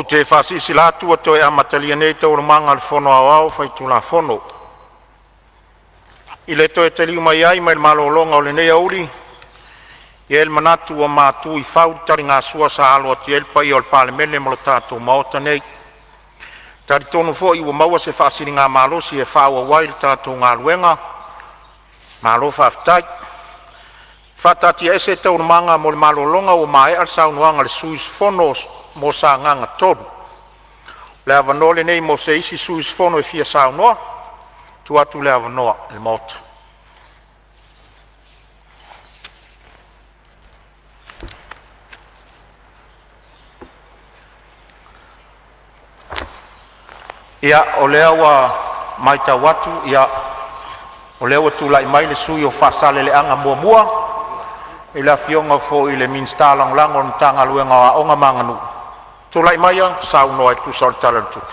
Ou te faasilasila atu ua toe amatalia nei Taualumaga a le Fono Aoao Faitulafono. I le toe taliu mai ai mai le malologa o lenei aoauli, e i ai le manatu ua matu i fau le taligasua sa alo atu ai le paia o le Palemene ma lo tatou Maota nei. E talitonu foi ua maua se faasiligamalosi e faaauau ai le tatou galuega. Malo faafetai. E faataatiaese Taualumaga mo le malologa ua maea le saunoaga a le sui usufono mo Sagaga 3. O le avanoa lenei mo se isi sui usufono e fia saunoa. E tuu atu le avanoa i le Maota. Ia, o lea ua matau atu o lea ua tulai mai le sui usufono mo Faasaleleaga 1, le afioga foi i le Minisita Lagolago o le Matagaluega o Aoga ma Aganuu. Tulai maia e saunoa e tusa o le Tala o le Tupe.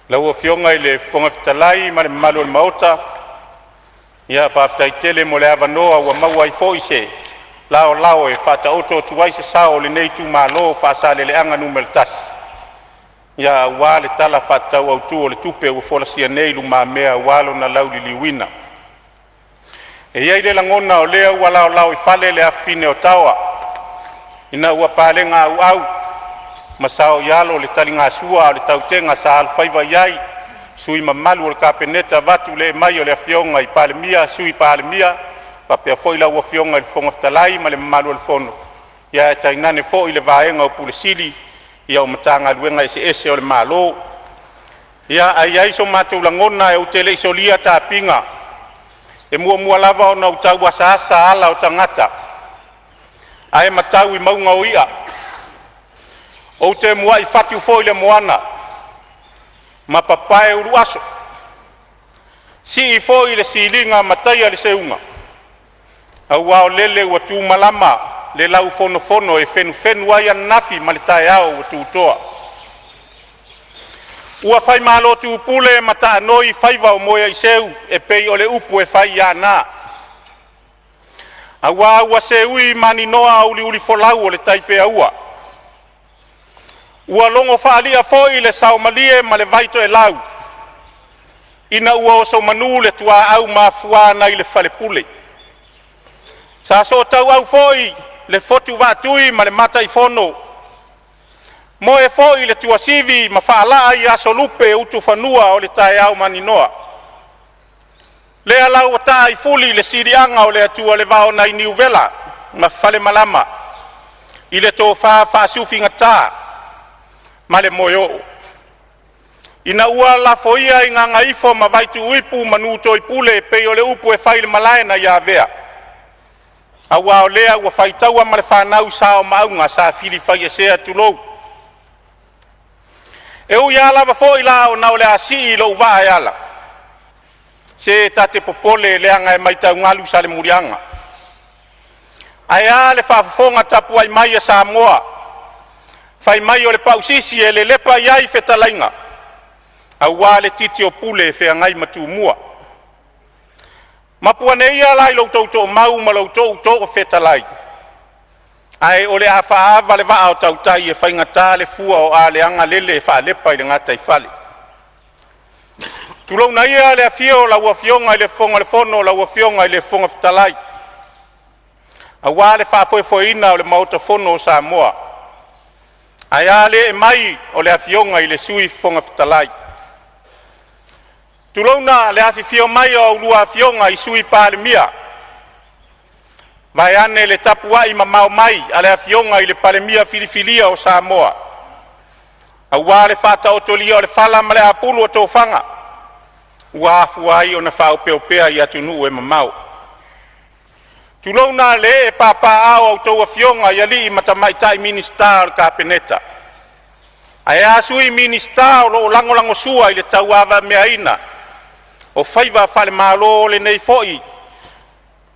Lau Afioga i le Fofoga Fetalai ma le mamalu o le Maota, ia faafetai tele mo le avanoa ua maua ai foi se laolao e faataoto atu ai se sao o lenei itumalo o Faasaleleaga Nu.1, aua le Tala Faatatau Autu o le Tupe ua folasia nei i lumamea aua lona lauliliuina. E i ai le lagona o lea ua laolao i fale le afafine o Taoa ina ua palega auau ma saoialo le taligasua a o le tautega sa alofaiva i ai sui usufono mamalu o le Kapeneta vaeatu le ee mai o le Afioga i le Palemia, Sui Palemia, faapea foi lau Afioga i le Fofoga Fetalai ma le mamalu o le Fono, ae tainane foi le vaega o Ofisa Sili o Pulega o Matagaluega eseese o le Malo. Ia, ae i ai so matou lagona ou te le i solia tapiga, e muamua lava ona ou tau asaasa ala o tagata ae matau i mauga o i'a. Ou te muai fatu foi le moana ma papae uluaso, sii foi le siliga ma taia le seuga, aua o lele ua tumalama le laufonofono e fenufenu ai ananafi ma le taeao ua tutoa. Ua faimalo tupule ma taanoi faiva o Moeaiseu e pei o le upu e fai i Aana, aua ua seui maninoa uliulifolau o le tai peaua. Ua logo faalia foi le saomalie ma le vaitoelau ina ua osomanu le tuaau mafua nai le falepule. Sa sootauau foi le fotu vaatui ma le Mataifono, moe foi le tuasivi ma faalaa i asolupe utufanua o le taeao maninoa. Lea la ua taa i fuli le siliaga o le Atua le vao nai Niuvela ma Falemalama i le tofa faasufigata ma le moeoo, ina ua lafoia i gagaifo ma Vaituuipu manu toipule e pei o le upu e fai i le malae nai Avea, aua o lea ua fai taua ma le fanau sa o Maauga sa fili faiesea, tulou. E ui lava foi la ona o le a sii lou vaa e ala, se ta te popole leaga e matau galu Salemuliaga. Ae a le faafofoga tapuai mai a Samoa? Fai mai o le pausisi e lelepa i ai fetalaiga, aua le titi o Pule e feagai ma Tumua. Mapu ane ia la i lo outou toomau ma lo outou toofetalai, ae o le a faaava le vaa o tautai e faigata le fua o aleaga lele e faalepa i le gataifale. Tulouna ia le afio o lau Afioga i le Fofoga o le Fono, lau Afioga i le Fofoga Fetalai, aua le faafoefoeina o le Maota Fono o Samoa. Ae a le ee mai o le Afioga i le Sui Fofoga Fetalai. Tulouna le afifio mai o a oulua Afioga i Sui Palemia, vaeane le tapuai mamao mai a le Afioga i le Palemia filifilia o Samoa, aua le faataotolia o le fala ma le apulu o tofaga ua afua ai ona faaopeopea i atunuu e mamao. Tulouna le ee papaaao o a outou afioga i alii ma tamaitai Minisita o le Kapeneta, ae a sui Minisita o lo o lagolagosua i le tauavameaina o faiva falemalo o lenei foi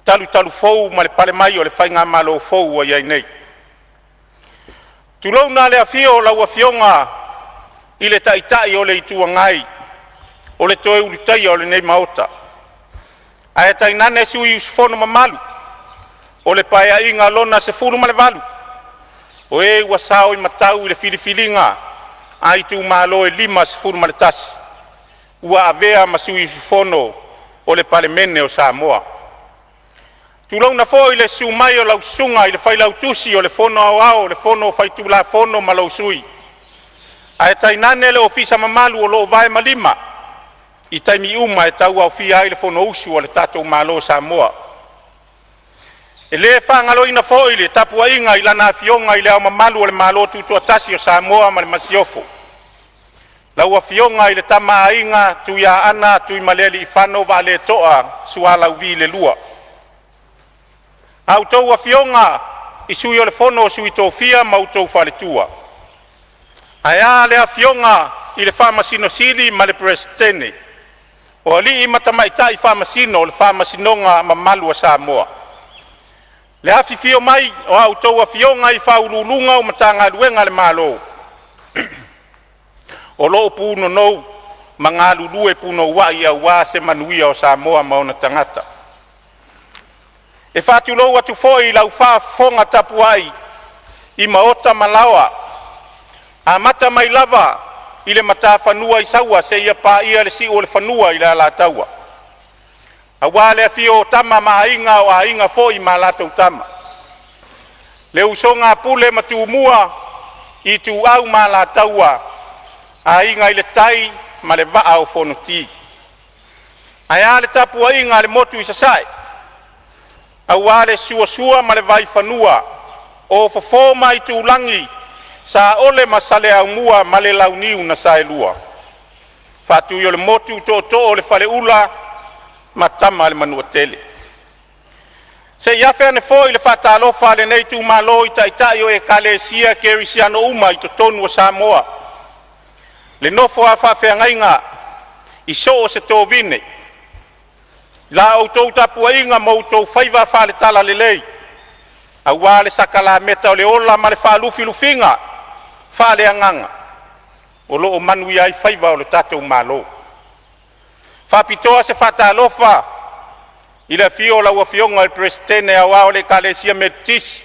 talutalufou ma le pale mai o le faigamalo fou ua i ai nei. Tulouna le afio o lau Afioga i le Taitai o le Itu Agai, o le Toe Ulutaia o lenei Maota, ae tainane sui usufono mamalu o le Paeaiga lona XVII O e ua saoimatau i le filifiliga a itumalo e 51 ua avea ma sui usufono o le Palemene o Samoa. Tulouna foi le susu mai o lau Susuga i le Failautusi o le Fono Aoao, le Fono Faitulafono ma lou Sui, ae tainane le Ofisa mamalu o lo o vae ma lima i taimi uma e tauaofia ai le Fonousu a le tatou Malo o Samoa. E le faagaloina foi le tapuaiga i Lana Afioga i Le Ao Mamalu o le Malo Tutoatasi o Samoa ma le Masiofo, lau Afioga i le Tama a Aiga Tuiaana Tuimalealiifano Vaaletoa Sualauvi II, a outou afioga i Sui o le Fono a Sui Tofia ma outou faletua, ae a le afioga i le Faamasino Sili ma le Peresetene, o alii ma tamaitai Faamasino o le Faamasinoga mamalu a Samoa. Le afifio mai o a outou afioga i faauluuluga o Matagaluega a le Malo o lo o punonou ma galulue punouai aua se manuia o Samoa ma ona tagata. E faatulou atu foi i lau faafofoga tapuai i maota ma laoa, amata mai lava i le matafanua i Saua seia paia le siuolefanua i le Alataua, aua le afio o Tama ma Aiga, o Aiga foi ma latou Tama, le usoga a Pule ma Tumua, Ituau ma Alataua, Aiga i le Tai ma le Vaa o Fonoti. Ae a le tapuaiga a le motu i Sasae, aua le susu o Sua ma le Vaifanua, o Fofo ma Aitulagi, Saole ma Saleaaumua ma le Launiu na Saelua, Faatuiolemotu, Tootoo o le Faleula ma Tama a le Manuatele. Se i afe ane foi le faatalofa a lenei itumalo i taitai o Ekalesia Kerisiano uma i totonu o Samoa, le nofo a faafeagaiga i so o se tovine, la outou tapuaiga ma outou faiva faale-Talalelei aua le sakalameta o le ola ma le faalufilufiga faaleagaga o lo o manuia ai faiva o le tatou Malo. E faapitoa se faatalofa i le afio o lau Afioga i le Peresetene Aoao o le Ekalesia Metotisi,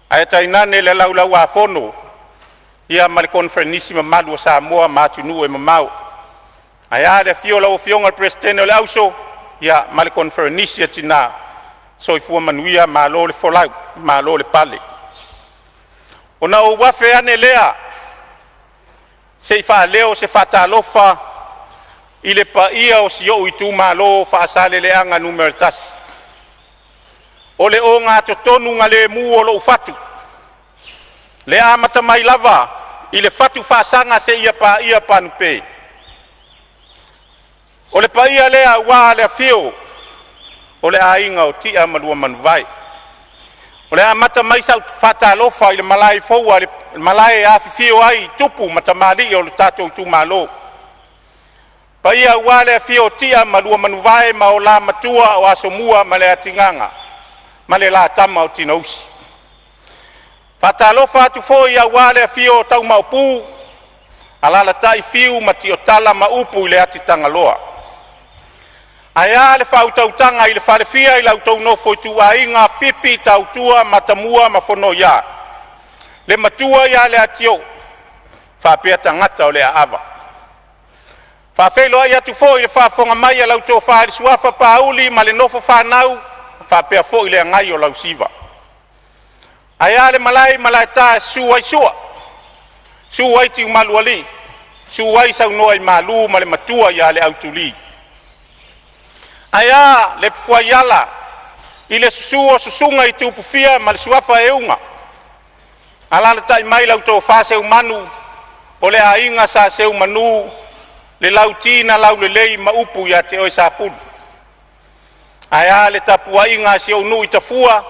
ae tainane le Laulau-a-Fono ma le Koneferenisi mamalu a Samoa ma atunuu e mamao. Ae a le afio o lau Afioga i le Peresetene o le Auso ma le Koneferenisi a Tina. Soifua manuia malo le folau, malo le pale. Ona ou afe ane lea se i faaleo se faatalofa i le paia o si ou itumalo o Faasaleleaga Nu.1. O le ogatotonu o lou fatu, le amata mai lava i le fatu faasaga seia paia Panupe. O le paia lea aua le afio o le aiga o Tia ma lua Manuvae. O le a amata mai sau faatalofa i le malae i fou, le malae e afifio ai tupu ma tamalii o le tatou itumalo. Paia aua le afio o Tia ma lua Manuvae ma o la Matua o Asomua ma Leatigaga ma le la Tama o Tinousi. Faatalofa atu foi aua le afio o Taumaopu, alalatai Fiu ma Tiotala ma upu i le Atitagaloa. Ae a le faautautaga i le falefia i la outou nofo ituaiga Pipi, Tautua, Matamua ma Fonoia, le matua ia Leatiu faapea tagata o le aava. Faafeiloai atu foi i le faafofoga mai a lau Tofa i le Suafa Pauli ma le nofo fanau faapea foi le agai o lau Siva. Ae a le malae i Malaeta e susu ai Sua, susu ai Tiumalualii, susu ai Saunoaaimalu ma le matua ia Leautulī. Ae a le fuaiala i le susu o susuga i Tupufia ma le suafa Euga. Alaalatai mai lau Tofa Seumanu o le aiga Sa Seumanu, le Lauti na Laulelei ma upu ia te oe Sapulu. Ae a le tapuaiga a si ou nuu i Tafua,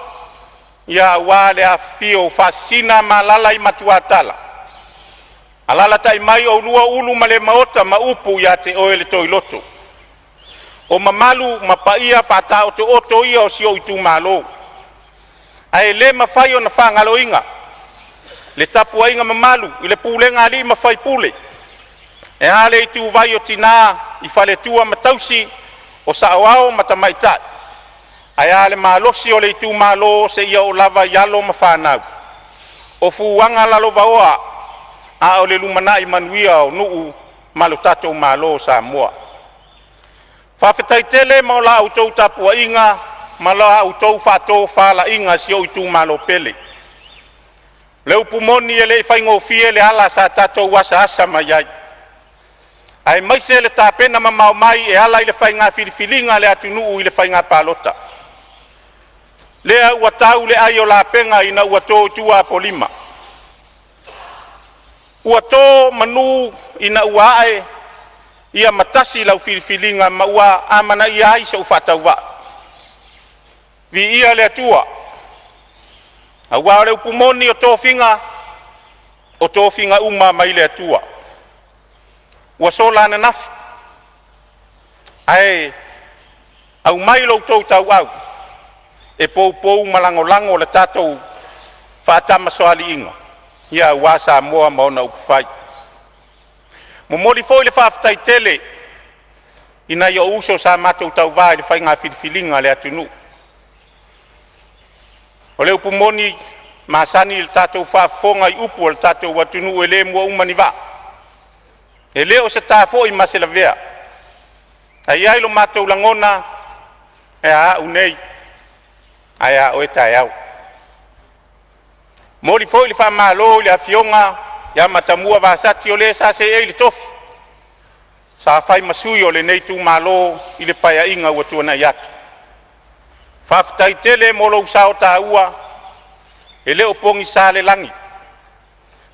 ia aua le afifio o Faasisina ma alaala i Matuatala. Alaalatai mai oulua Ulumalemaota ma upu ia te oe le Toiloto. O mamalu ma paia faataotooto ia o si ou itumalo, ae le mafai ona faagaloina le tapuaiga mamalu i le pulega a alii ma faipule, e a le ituvai o tina i faletua ma tausi, o saoao ma tamaitai, ae a le malosi o le itumalo seia oo lava i alo ma fanau. O fuaga lalovaoa a o le lumanai manuia o nuu ma lo tatou Malo o Samoa. Faafetai tele mo la outou tapuaiga ma la outou faatofalaiga. Si ou itumalo pele, o le upu moni e le i faigofie le ala sa tatou asaasa mai ai, aemaise le tapena mamao mai e ala i le faiga filifiliga a le atunuu i le faiga palota. Lea ua tau le ai o lapega ina ua to i tua apolima, ua to manu ina ua ae ia matasi lau filifiliga ma ua amanaia ai sou faatauvaa. Viia le Atua, aua o le upu moni o tofiga, o tofiga uma lava mai le Atua. Ua sola ananafi, ae aumai lo outou tauau e poupou ma lagolago le tatou faatamasoaliiga aua Samoa ma ona upufai. Momoli foi le faafetai tele i nai ou uso sa matou tauva i le faiga filifiliga a le atunuu. O le upu moni, e masani le tatou faafofoga i upu a le tatou atunuu, e le mua uma ni vaa, e le o se ta foi ma se lavea. Ae i ai lo matou lagona, e a au nei, ae a oe taeao. E momoli foi le faamalo i le afioga ia Matamua Vasati, o le sa seei i le tofi sa fai ma sui o lenei itumalo i le Paeaiga ua tuanai atu. Faafetai tele mo lou sao taua, e le o pogisa le lagi.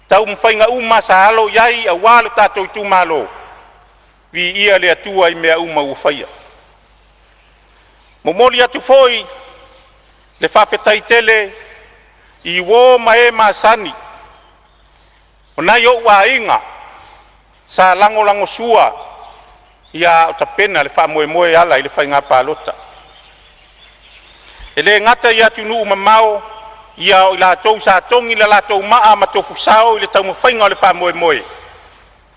Taumafaiga uma sa alo i ai aua lo tatou itumalo, viia le Atua i mea uma ua faia. Momoli atu foi le faafetai tele i uo ma e masani o nai ou aiga sa lagolagosua a o tapena le faamoemoe e ala i le faiga palota. E le gata i atunuu mamao, a o i latou sa togi le latou maa ma tofu sao i le taumafaiga o le faamoemoe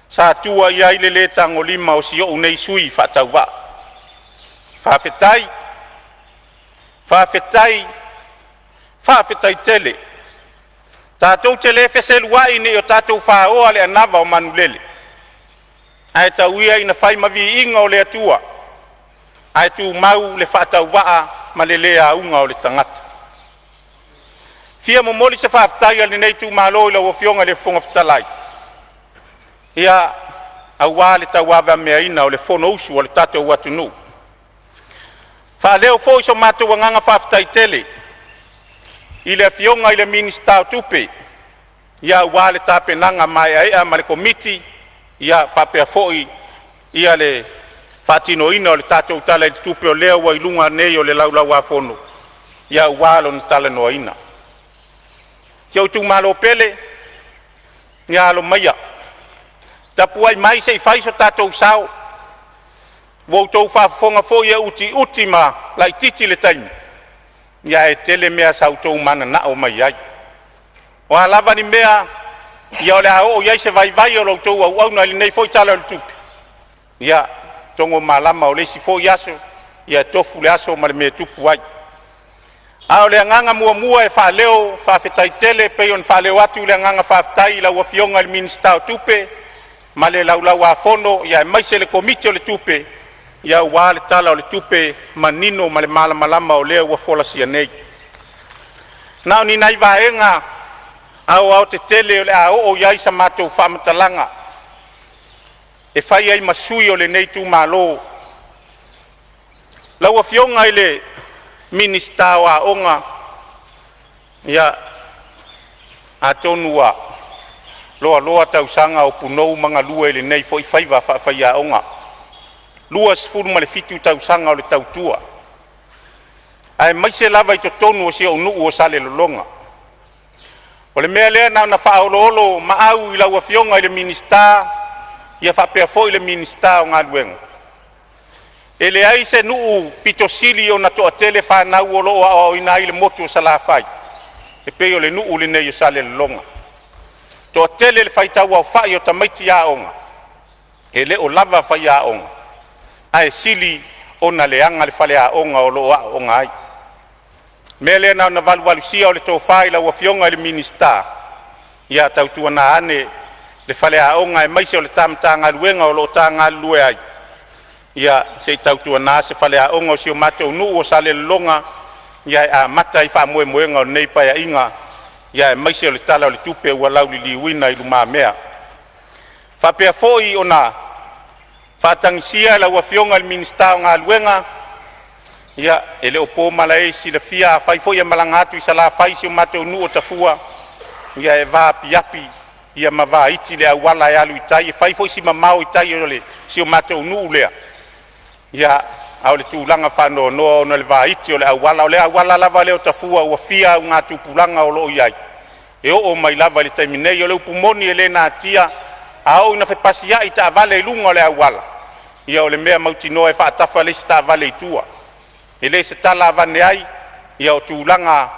sa tua i ai le le tagolima o si ou nei sui faatauvaa. Faafetai, faafetai, faafetai tele. Tatou te le feseluai ne i o tatou faoa le anava o manulele, ae tau ia ina fai ma viiga o le Atua, ae tumau le faatauvaa ma le le auga o le tagata. E fia momoli se faafetai a lenei itumalo i lau Afioga i le Fofoga Fetalai, aua le tauavameaina o le Fonousu a le tatou atunuu. Faaleo foi so matou agaga faafetai tele i le Afioga i le Minisita o Tupe aua le tapenaga maeaea ma le Komiti faapea foi le faatinoina o le tatou Tala o le Tupe o lea ua i luma nei o le Laulau-a-Fono aua lona talanoaina. Si ou itumalo pele, ia alo maia, tapuai mai se i fai so tatou sao. Ua outou faafofoga foi e utiuti ma laitiiti le taimi, ae tele mea sa outou mananao mai ai. O a lava ni mea o le a oo i ai se vaivai o la outou auauna i lenei foi Tala o le Tupe, ia togomalama o le isi foi aso e tofu le aso ma le mea e tupu ai. A o le agaga muamua e faaleo faafetai tele e pei ona faaleo atu le agaga faafetai i lau Afioga i le Minisita o Tupe ma le Laulau-a-Fono aemaise le Komiti o le Tupe aua le Tala o le Tupe manino ma le malamalama o lea ua folasia nei. Na o ni nai vaega aoaotetele o le a oo i ai sa matou faamatalaga e fai ai ma sui o lenei itumalo. Lau Afioga i le Minisita o Aoga, ia atonu ua loaloa tausaga o punou ma galue i lenei foi faiva faafaiaoga, 27 tausaga o le tautua, aemaise lava i totonu o si ou nuu o Salelologa. O le mea lea na ona faaoloolomaau i lau Afioga i le Minisita faapea foi le Minisita o Galuega, e leai se nuu pito sili ona toatele fanau o lo o aoaoina ai i le motu o Salafai e pei o le nuu lenei o Salelologa. E toatele le faitau aofai o tamaiti aoga, e le o lava faiaoga, ae sili ona leaga le faleaoga o lo o aooga ai. O le mea lea na ona valuvalusia o le tofa i lau Afioga i le Minisita, Ia tautuana ane le faleaoga aemaise o le ta Matagaluega o lo o ta galulue ai, ia se i tautuana se faleaoga o si o matou nuu o Salelologa, e amata ai faamoemoega o lenei Paeaiga aemaise o le Tala o le Tupe ua lauliliuina i lumamea. E faapea foi ona faatagisia lau Afioga i le Minisita o Galuega, ia e le o po malae i le silafia, afai foi e malaga atu i Salafai i si o matou nuu o Tafua, ia e vaapiapi ma vaiti le auala e alu i tai, e fai foi si mamao i tai o si o matou nuu lea, a o le tulaga faanoanoa ona o le vaiti o le auala. O le auala lava lea o Tafua ua fia augatupulaga o lo o i ai, e oo mai lava i le taimi nei. O le upu moni e le natia, a oo ina fepasiai taavale i luga o le auala, ia o le mea mautinoa e faatafa le isi taavale i tua. E le o se tala avane ai, o tulaga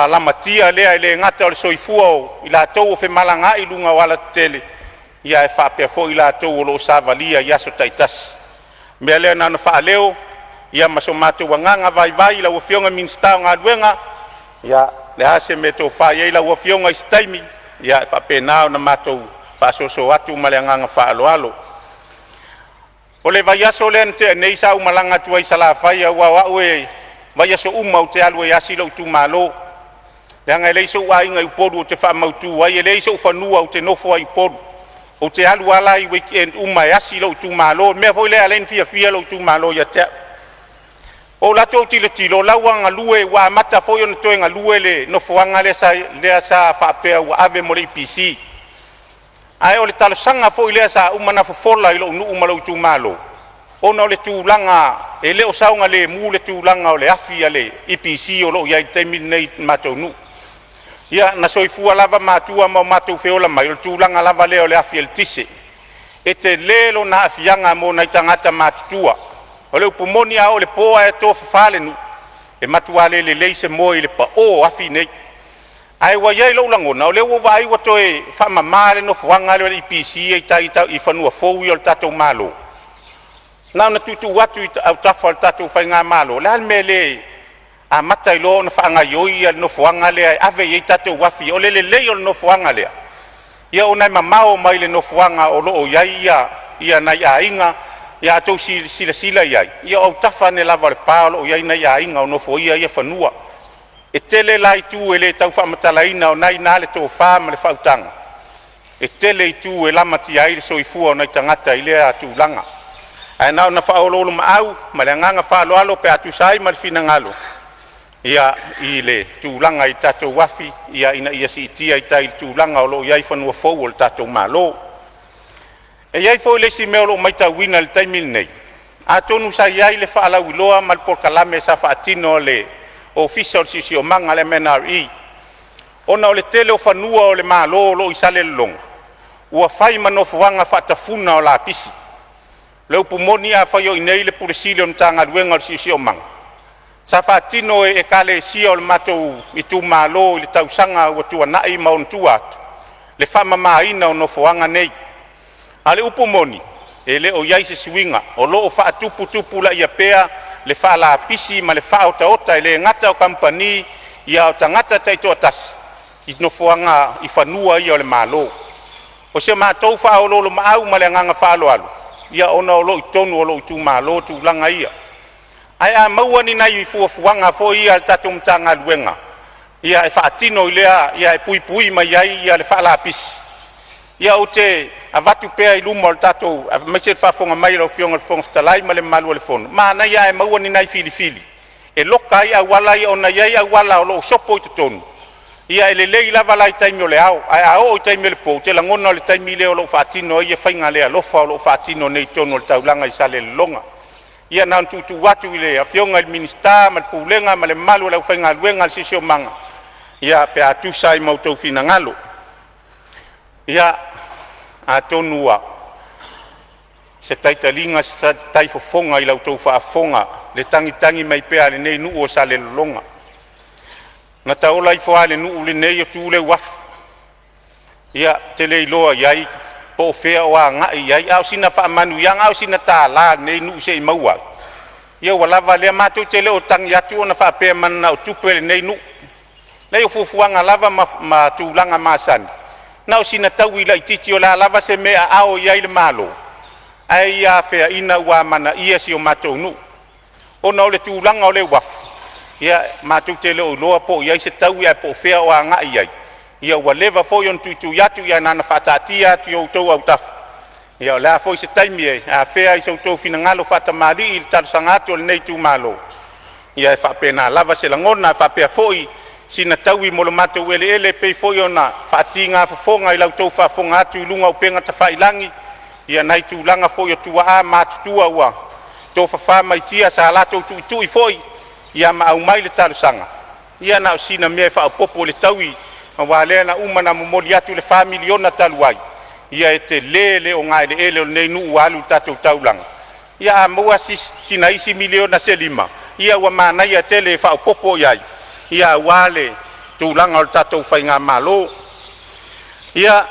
lamatia lea e le gata o le soifua o i latou o femalagaai i luga o alatetele, ae faapea foi i latou o lo o savalia i aso taitasi. O le mea lea na ona faaleo ma so matou agaga vaivai lau Afioga i le Minisita o Galuega, ia o le a se mea e tofa i ai lau Afioga i se taimi, ia e faapena ona matou faasoasoa atu ma le agaga faaaloalo. O le vaiaso lea na tea nei sa ou malaga atu ai i Salafai, aua o au e vaiaso uma ou te alu ai e asi lou itumalo, leaga e leai sou aiga i Upolu ou te faamautu ai, e leai sou fanua ou te nofo ai i Upolu. Ou te alu lava la i weekend uma e asi lou itumalo, le mea foi lea e ala ai ona fiafia lou itumalo ia te au. Ou alu atu ou tilotilo o la e ua galue, ua amata foi ona toe galue le nofoaga lea sa faapea ua ave mo le EPC. Ae o le talosaga foi lea sa uma ona fofola i lou nuu ma lou itumalo, ona o le tulaga e le o saogalemu le tulaga o le afi a le EPC o lo o i ai i le taimi lenei i le matou nuu. Ia na soifua lava matua ma o matou feola mai o le tulaga lava lea o le afi eletise. E tele lona aafiaga mo nai tagata matutua. O le upu moni a oo i le po ae tofafa le nuu, e matua le lelei se moe i le pao o afi nei. Ae ua i ai lou lagona, o lea ua ou vaai ua toe faamama le nofoaga lea o le EPC ia i tai i fanua fou ia o le tatou Malo. Na ona tuutuu atu i autafa o le tatou faigamalo, o le a le mea e le amata ai loa ona faagaioi le nofoaga lea e ave i ai tatou afi? O le lelei o le nofoaga lea, ona e mamao mai le nofoaga o lo o i ai nai aiga. Ia a outou silasila i ai, ia o autafa ane lava o le pa o lo o i ai nai aiga o nofoia ia fanua. E tele la itu e le tau faamatalaina, o lena e i ina le tofa ma le faautaga, e tele itu e lamatia ai le soifua o nai tagata i lea tulaga. Ae na ona faaoloolomaau ma le agaga faaaloalo pe a tusa ai ma le finagalo i le tulaga i tatou afi ina ia siitia i tai i le tulaga o lo o i ai fanua fou o le tatou Malo. E i ai foi le isi mea o lo o matauina i le taimi lenei, atonu sa i ai le faalauiloa ma le polokalame sa faatino e le Ofisa o le Siosiomaga le MNRE, ona o le tele o fanua o le Malo o lo o i Salelologa ua fai ma nofoaga faatafuna o lapisi. O le upu moni, afai o i inei le Pule Sili o le Matagaluega o le Siosiomaga, sa faatino e Ekalesia o le matou itumalo i le tausaga ua tuanai ma ona tua atu le faamamaina o nofoaga nei. A o le upu moni, e le o i ai se suiga, o lo o faatuputupulaia pea le faalapisi ma le faaotaota, e le gata o kamupani a o tagata taitoatasi i nofoaga i fanua ia o le Malo. O se matou faaoloolomaau ma le agaga faaaloalo, ia ona o lo o i totonu o lou itumalo tulaga ia, ae a maua ni nai fuafuaga foi ia a le tatou Matagaluega e faatino i lea e puipui mai ai le faalapisi, ia ou te avatu pea i luma o le tatou aemaise le faafofoga mai a lau Afioga i le Fofoga Fetalai ma le mamalu o le Fono. Manaia ae maua ni nai filifili e loka ai auala ia, ona e i ai auala o lo o sopo i totonu. Ia e lelei lava la i taimi o le ao, ae a oo i taimi o le po, ou te lagona o le taimi lea o lo o faatino ai faiga le alofa o lo o faatino nei i totonu o le taulaga i Salelologa. Ia na ona tuutuu atu i le Afioga i le Minisita ma le Pulega ma le mamalu o le aufaigaluega a le Siosiomaga, ia pe a tusa ai ma outou finagalo. Ia, atonu ua se taitaliga se taifofoga i la outou faafofoga i le tagitagi mai pea a lenei nuu o Salelologa. Na ta ola ifo lava i le nuu lenei o tu le uafu. Ia, ou te le iloa i ai po o fea o agai i ai, a o sina faamanuiaga, a o sina $1 a lenei nuu se i maua atu, ia ua lava lea. Matou te le o tagi atu ona faapea e mananao tupe lenei nuu. Leai o fuafuaga lava ma tulaga masani, na o sina taui laitiiti o le a lava se mea e aao i ai le Malo, ae ia afea ina ua amanaia si o matou nuu. Ona o le tulaga o le uafu, ia matou te le o iloa po o i ai se taui ae po o fea o agai i ai. Ia ua leva foi ona tuitui atu, ae na ona faataatia atu i outou autafa. Ia o le a foi se taimi e afea ai so outou finagalo faatamalii i le talosaga atu a lenei itumalo, ia e faapena lava se lagona. E faapea foi sina taui mo le matou eleele e pei foi ona faatiga fofoga i la outou faafofoga atu i luga o upega tafailagi i nai tulaga foi o tuaa matutua ua tofafa mai tia sa latou tuitui foi ia ma aumai le talosaga. Ia na o sina mea e faaopoopo i le taui aua lea na uma ona momoli atu le $4 miliona talu ai, ia e tele le ogaeleele o lenei nuu ua alu i le tatou taulaga. Ia a maua sina isi miliona se 5, ia ua manaia tele e faaopoopo i ai aua le tulaga o le tatou faigamalo. Ia,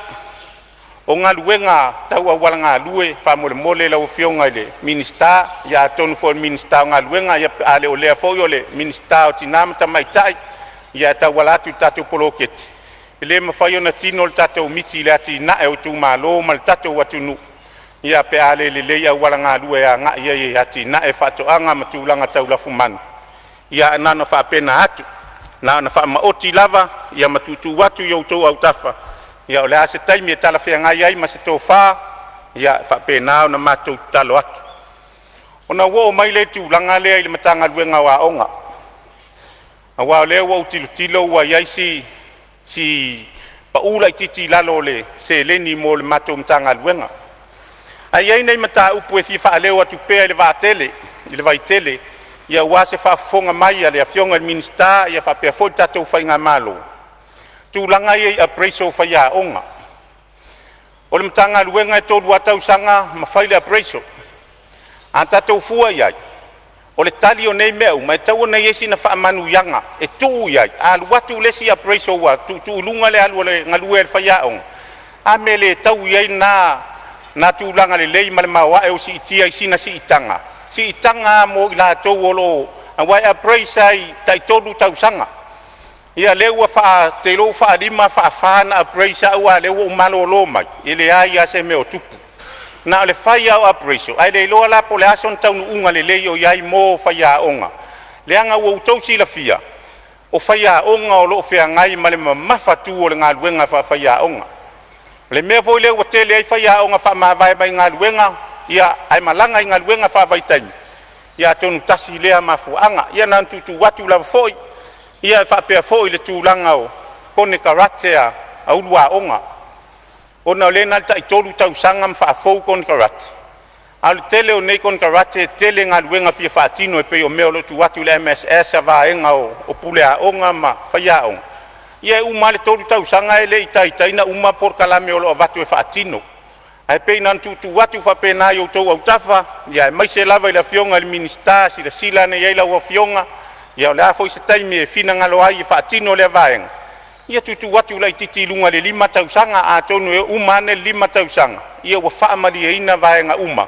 o galuega tau auala galue faamolemole lau Afioga i le Minisita, ia atonu foi o le Minisita o Galuega, ia pe a le o lea foi o le Minisita o Tina ma Tamaitai e tauala atu i le tatou poloketi. E le mafai ona tino le tatou miti i le atinae o itumalo ma le tatou atunuu pe a le lelei auala galue e agai ai e atinae faatoaga ma tulaga tau lafumanu. Ia ae na ona faapena atu, na ona faamaoti lava ma tuutuu atu i outou autafa. Ia o le a se taimi e talafeagai ai ma se tofa, ia e faapena ona matou tatalo atu. Ona ou oo mai lea i le tulaga lea i le Matagaluega o Aoga, aua o lea ua ou tilotilo ua i ai si pau laitiiti i lalo o le seleni mo le matou Matagaluega. Ae i ai nai mataupu e fia faaleo atu pea i le vaitele aua se faafofoga mai a le Afioga i le Minisita faapea foi le tatou faigamalo, o tulaga ia i appraisal o faiaoga. O le Matagaluega e 3 lava tausaga ma fai le appraisal. A tatou fua i ai, o le tali o nei mea uma, e tatau ona i ai sina faamanuiaga e tuu i ai. A alu atu le isi appraisal ua tuutuu i luga le alu a le galue a le faiaoga, a mea e le taui ai lena tulaga lelei ma le maoae ua siitia i sina siitaga, siitaga lava mo i latou o lo o… aua e appraise lava i le tai-3 tausaga. Ia lea ua ou te iloa ua faa-5, faa-4 ona appraise au a o lea ua ou malolo mai, e leai lava se mea o tupu. Na o le fai lava o appraisal ae le iloa la po o le a sona taunuuga lelei o i ai mo faiaoga, leaga ua outou silafia, o faiaoga o lo o feagai ma le mamafatu o le galuega faafaiaoga. O le mea foi lea ua tele ai faiaoga faamavae mai galuega ae malaga i galuega faavaitaimi, ia atonu tasi lea mafuaaga. Ia na ona tuutuu atu lava foi. Ia e faapea foi i le tulaga o konekarate a ulu aoga, ona o lea na o le tai-3 tausaga ma faafou konekarate, a o le tele o nei konekarate e tele galuega fia faatino e pei o mea o lo o tuu atu i le MSS a vaega o puleaoga ma faiaoga. Ia e uma lava le 3 tausaga e le i taitai ona uma polokalame o lo o avatu e faatino. Ae pei na ona tuutuu atu faapena i outou autafa, aemaise lava i le Afioga i le Minisita. Silasila ane i ai lau Afioga, ia o le a foi se taimi e finagalo ai e faatino lea vaega, ia tuutuu atu laitiiti i luga i le 5 tausaga. Atonu e uma ane le 5 tausaga ua faamalieina vaega uma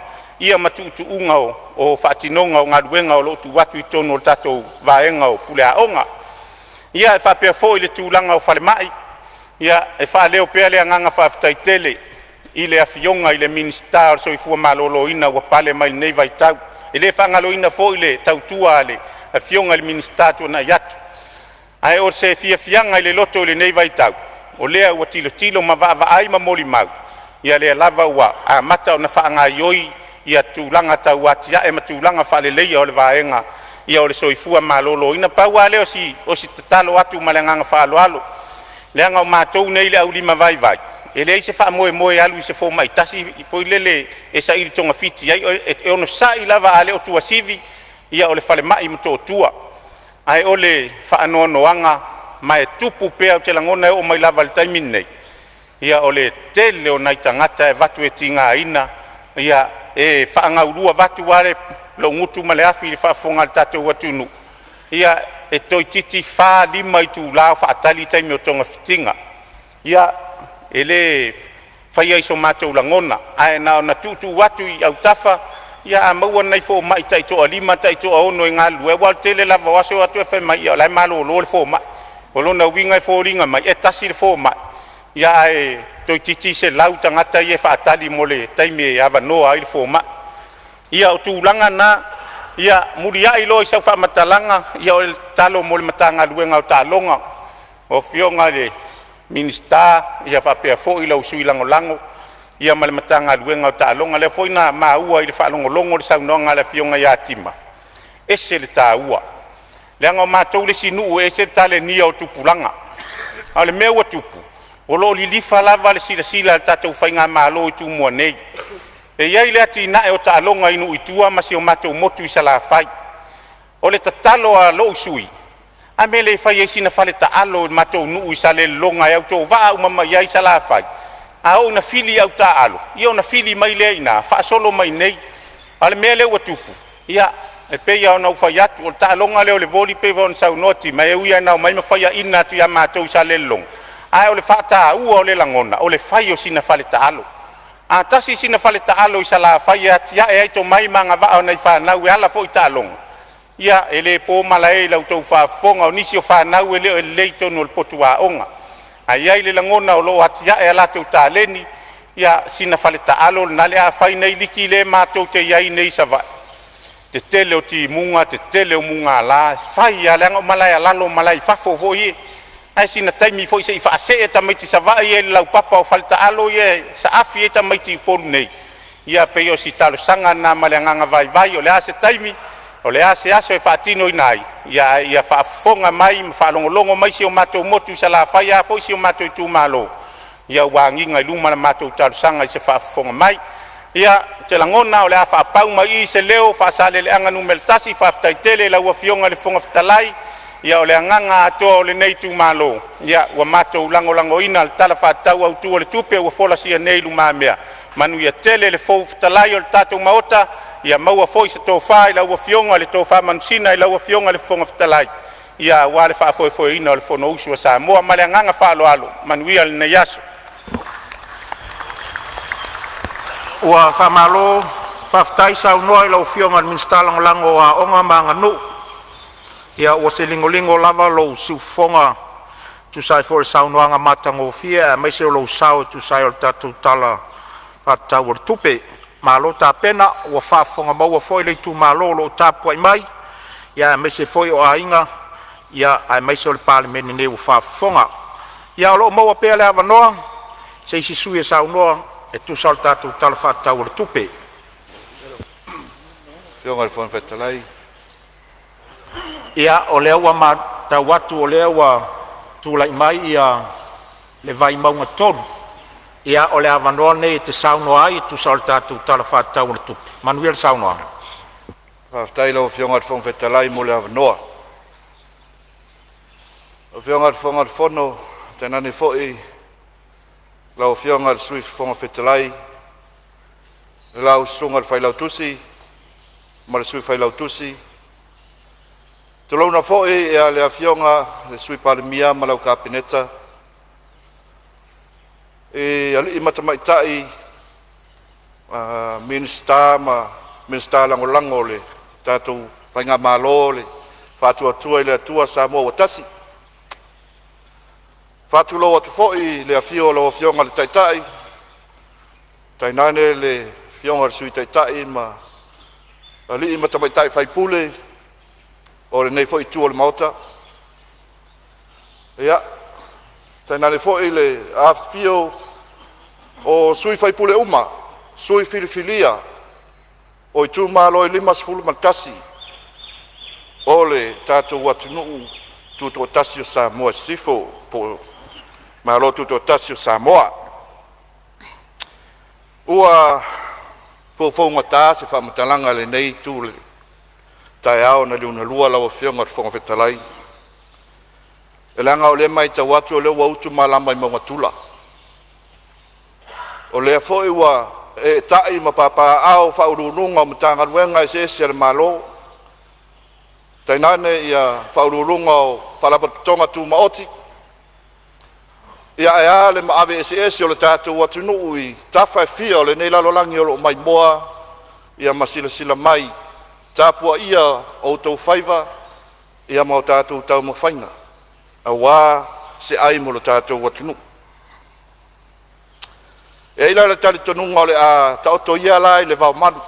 ma tuutuuga o faatinoga o galuega o lo o tuu atu i totonu o le tatou vaega o puleaoga. Ia, e faapea foi i le tulaga o falemai, e faaleo pea le agaga faafetai tele i le Afioga i le Minisita o le Soifua Maloloina ua pale mai i lenei vaitau. E le faagaloina foi le tautua a le Afioga i le Minisita ua tuanai atu. Ae o se fiafiaga i le loto i lenei vaitau, o lea ua tilotilo ma vaavaai ma molimau, ia lea lava ua amata ona faagaoioi tulaga tau atiae ma tulaga faaleleia o le vaega o le soifua maloloina. Pau lava lea o si tatalo atu ma le agaga faaaloalo, leaga o matou nei le aulimavaivai, e leai se faamoemoe e alu i se fomai tasi foi lele e saili togafiti i ai. E onosai lava, a le o Tuasivi, ia o le falemai i Motootua. Ae o le faanoanoaga ma e tupu pea, ou te lagona e oo mai lava i le taimi lenei, ia o le tele o nai tagata e avatu e tigaina. E faagaulua, vaeatu lava lou gutu ma le afi i le faafofoga a le tatou atunuu, ia e toeitiiti 4, 5 itula o faatali taimi o togafitiga. Ia, e le faia i so matou lagona, ae na ona tuutuu atu i autafa, ia a maua ni nai fomai taitoalima taitoaono e galulue, aua o le tele lava o aso e o atu ae fai mai o la e malolo le fomai. O lona uiga e foliga mai e tasi le fomai ae toeititi 100 tagata ia e faatali mo le taimi e avanoa ai le fomai. Ia o tulaga na. Ia muliai loa i sau faamatalaga, ia o le tatalo mo le Matagaluega o Taaloga, lau Afioga i le Minisita faapea foi lau Sui Lagolago ma le Matagaluega o Taaloga. O lea foi na maua i le faalogologo i le saunoaga a le Afioga ia Tima, e ese le taua, leaga o matou le isi nuu e ese le talenia o tupulaga. A o le mea ua tupu, o lo o lilifa lava le silasila a le tatou faigamalo i Tumua nei. E i ai le atinae o taaloga i nuu i tua ma si o matou motu i Salafai. O le tatalo a lou sui usufono, a mea e le fai ai sina fale taalo i le matou nuu i Salelologa e autovaa uma mai ai Salafai? A oo ina fili au taaalo, ia ona fili mai lea i ina faasolo mai inei. A o le mea lea ua tupu, ia e pei lava ona ou fai atu, o le taaloga lea o le voli pei foi ona saunoa Tima, e ui lava ina omai ma faiaina atu ia matou i Salelologa, ae o le faataua o le lagona, o le fai o sina faletaalo. A tasi sina faletaalo i Salafai e atiae ai tomai ma agavaa o nai fanau e ala foi i taaloga, ia e le po malae i la outou faafofoga, o nisi o fanau e le o lelei i totonu o le potu aoga. Ae i ai le lagona o lo o atiae a latou taleni, ia sina faletaalo lena o le a fai nei liki lea matou te i ai nei i Savaii, tetele o timuga, tetele o mugala, e fai lava leaga o malae alalo o malae i fafo foi e ae sina taimi foi se i faasee tamaiti Savaii ia i le laupapa o faletaalo ia e saafi ai tamaiti i Upolu nei. Ia pei o si talosaga lena ma le agaga vaivai. O le a se taimi, o le a se aso e faatinoina ai, ae ia faafofoga mai ma faalogologo mai si o matou motu i Salafai, ae a foi si o matou itumalo, ia ua agiga i luma la matou talosaga i se faafofoga mai. Ia, ou te lagona o le a faapau mai i i se leo o Faasaleleaga Nu.1. Faafetai tele i lau Afioga i le Fofoga Fetalai. Ia o le agaga atoa o lenei itumalo, ia ua matou lagolagoina le Tala Faatatau Autu o le Tupe ua folasia nei i lumamea. Manuia tele le Fofoga Fetalai o le tatou Maota, ia maua foi se tofa i lau Afioga le tofa manusina i lau Afioga i le Fofoga Fetalai aua le faafoefoeina o le Fonousu a Samoa. Ma le agaga faaaloalo. Manuia lenei aso. Ua faamalo faafetai saunoa i lau Afioga i le Minisita Lagolago o Aoga ma Aganuu. Ia ua se ligoligo lava lou siufofoga e tusa ai foi o le saunoaga matagofie aemaise o lou sao e tusa ai o le tatou Tala Faatatau o le Tupe. Malo tapena, ua faafofoga foi le itumalo o lo o tapuai mai aemaise foi o aiga aemaise o le Palemene nei ua faafofoga. Ia o lo o maua pea le avanoa mo se isi sui usufono e saunoa e tusa o le tatou Tala Faatatau o le Tupe. Afioga i le Fofoga Fetalai. Ia, o lea ua matau atu o lea ua tulai mai le Vaimauga 3. Ia, o le avanoa lenei e te saunoa ai e tusa o le tatou Tala Faatatau o le Tupe. Manuia le saunoaga. Faafetai i lau Afioga i le Fofoga Fetalai mo le avanoa. Lau Afioga i le Fofoga Fetalai, tainane foi lau Afioga i le Sui Fofoga Fetalai, lau Susuga i le Failautusi ma le Sui Failautusi, tulouna foi le Afioga i le Sui Palemia ma lau Kapeneta, i alii ma tamaitai Minisita ma Minisita Lagolago o le tatou faigamalo o le Faatuatua i le Atua Samoa ua Tasi. E faatulou atu foi i le afio o lau Afioga i le Taitai tainane le Afioga i le Sui Taitai ma alii ma tamaitai sui usufono o lenei foi itu o le Maota. Ia, tainane foi le afifio o sui usufono uma, sui filifilia o itumalo e 51 o le tatou atunuu tutoatasi o Samoa i Sisifo po o le Malo Tutoatasi o Samoa. Ua foufou gata se faamatalaga i lenei itu o le taeao na liugalua lau Afioga i le Fofoga Fetalai, leaga o lea e matau atu o lea ua utu malama i mauga tula, o lea foi ua eetai ma papaaao Ofisa Sili o Pulega o Matagaluega eseese a le Malo, tainane ia Faauluuluga o Faalapotopotoga Tumaoti. Ia ae a le maave eseese o le tatou atunuu i tafa e fia o lenei lalolagi o lo o maimoa ma silasila mai i le tapuaia o outou faiva ma o tatou taumafaiga. aua se ai mo lo tatou atunuu. E i ai la le talitonuga o le a taoto ia la i le vaomalu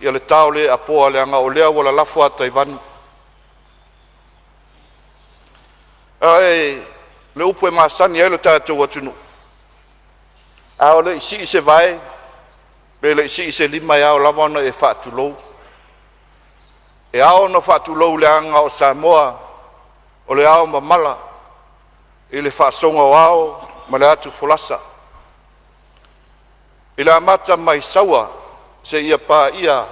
ia le tao le apoa leaga o lea ua lalafo ata i vanu. Ae o le upu e masani ai lo tatou atunuu, a o le i sii se vae pe le i sii se lima, e ao lava ona e faatulou. E ao ona faatulou leaga o Samoa o le aomamala i le faasoga o ao ma le atufolasa, i le amata mai Saua seia paia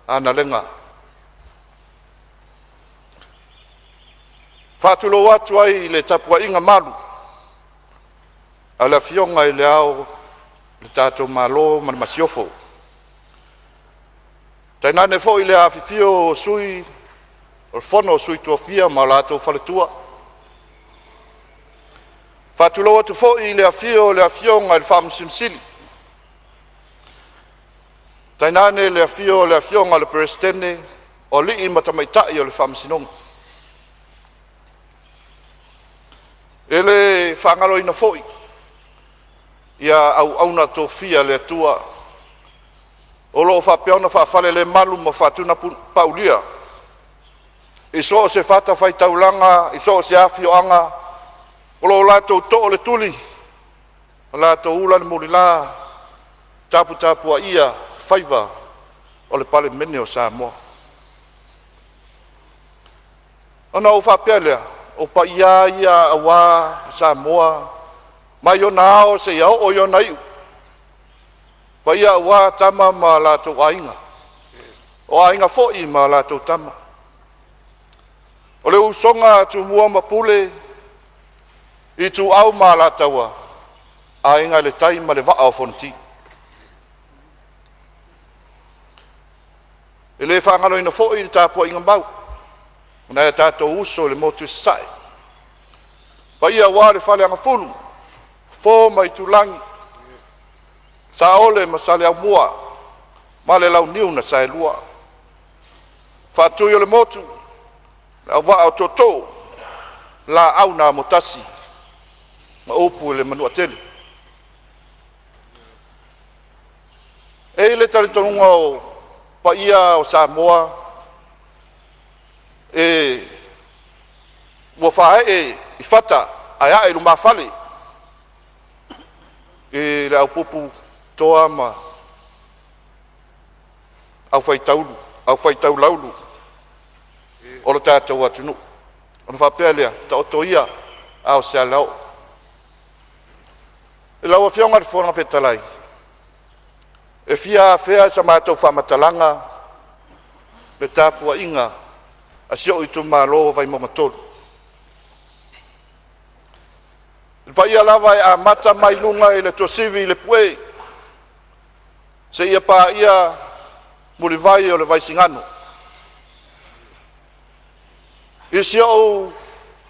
Analega. E faatulou atu ai i le tapuaiga malu a le Afioga i Le Ao o le tatou Malo ma le Masiofo, tainane foi le afifio o Sui o le Fono a Sui Tofia ma latou Faletua. E faatulou atu foi i le afio o le Afioga i le Faamasino Sili, tainane le afio o le Afioga i le Peresetene o Alii ma Tamaitai o le Faamasinoga. E le faagaloina foi ia auauna tofia a le Atua o lo o faapea ona faafalelemalu ma faatunapaulia i so o se fatafaitaulaga, i so o se afioaga o lo o latou too le tuli ma latou ula le mulila, taputapuaia faiva o le Palemene o Samoa. Ona ou faapea lea, o paia lava ia aua Samoa mai ona ao seia oo i ona iu, paia aua Tama ma latou Aiga, o Aiga foi ma latou Tama, o le usoga a Tumua ma Pule, Ituau ma Alataua, Aiga i le Tai ma le Vaa o Fonoti. E le faagaloina foi le tapuaiga mau a nai o tatou uso i le motu i Sasae, paia aua le Faleagafulu, Fofo ma Aitulagi, Saole ma Saleaaumua ma le Launiu na Saelua, Faatui o le Motu, le Auvaa o Tootoo, Laau na Amotasi ma upu i le Manuatele. E i ai le talitonuga o paia o Samoa e ua faaee i fata ae ae i lumafale i le au pupu toa ma aufai taulaulu o le tatou atunuu. Ona faapea lea, taoto ia a o se alaoo. Lau Afioga i le Fofoga Fetalai, e fia afea e sa matou faamatalaga le tapuaiga a si ou itumalo o Vaimauga 3. Le paia lava e amata mai luga i le tuasivi i le Pue seia paia mulivai o le Vaisigano. I si ou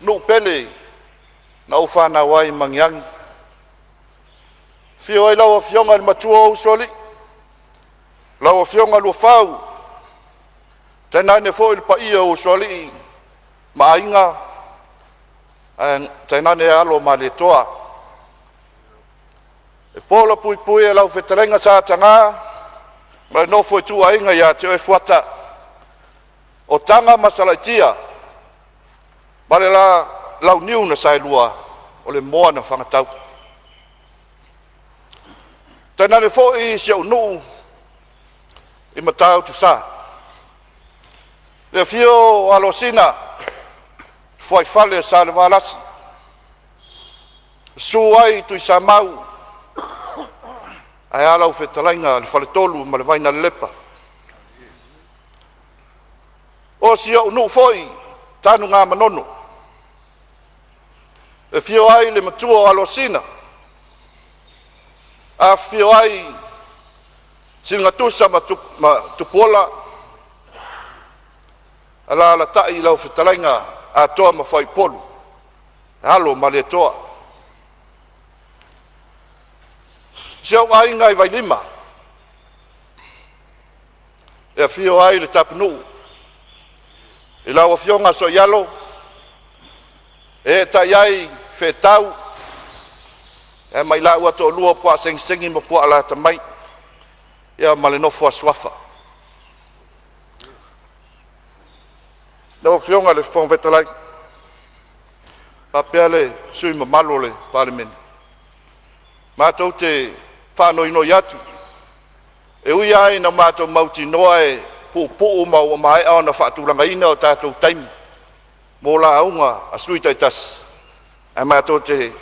nuu pele na ou fanau ai i Magiagi, afio ai lau Afioga i le matua o Usoalii, lau Afioga Luafau, tainane foi le paia o Usoalii ma Aiga, ae tainane alo o Malietoa. E pola puipui e lau fetalaiga Sa Ataga ma le nofo a ituaiga ia te oe Fuata, o Taga ma Salaitia ma le Launiu na Saelua, o le moa na fagatau. Tainane foi si ou nuu i Matautusa, le afio o Alosina, fuaifale o Salevalasi, susu ai Tuisamau, ae a lau fetalaiga i le Faletolu ma le Vainalelepa. O si ou nuu foi Tanugamanono e afio ai le matua o Alosina, afifio ai Siligatusa ma Tupuola, alaalatai lau fetalaiga Atoa ma Fuaiupolu, alo o Malietoa. Si ou aiga i Vailima e afio ai le Tapunuu i lau Afioga Sooialo. Eetai ai feetau ae ma i laua toalua o Puaasegisegi ma Puaalatamai, ia ma le nofo a suafa. Lau Afioga i le Fofoga Fetalai faapea le sui usufono mamalu o le Palemene, matou te faanoinoi atu, e ui lava ina matou mautinoa e puupuu ma ua maea ona faatulagaina o tatou taimi mo lauga a sui usufono taitasi, ae matou te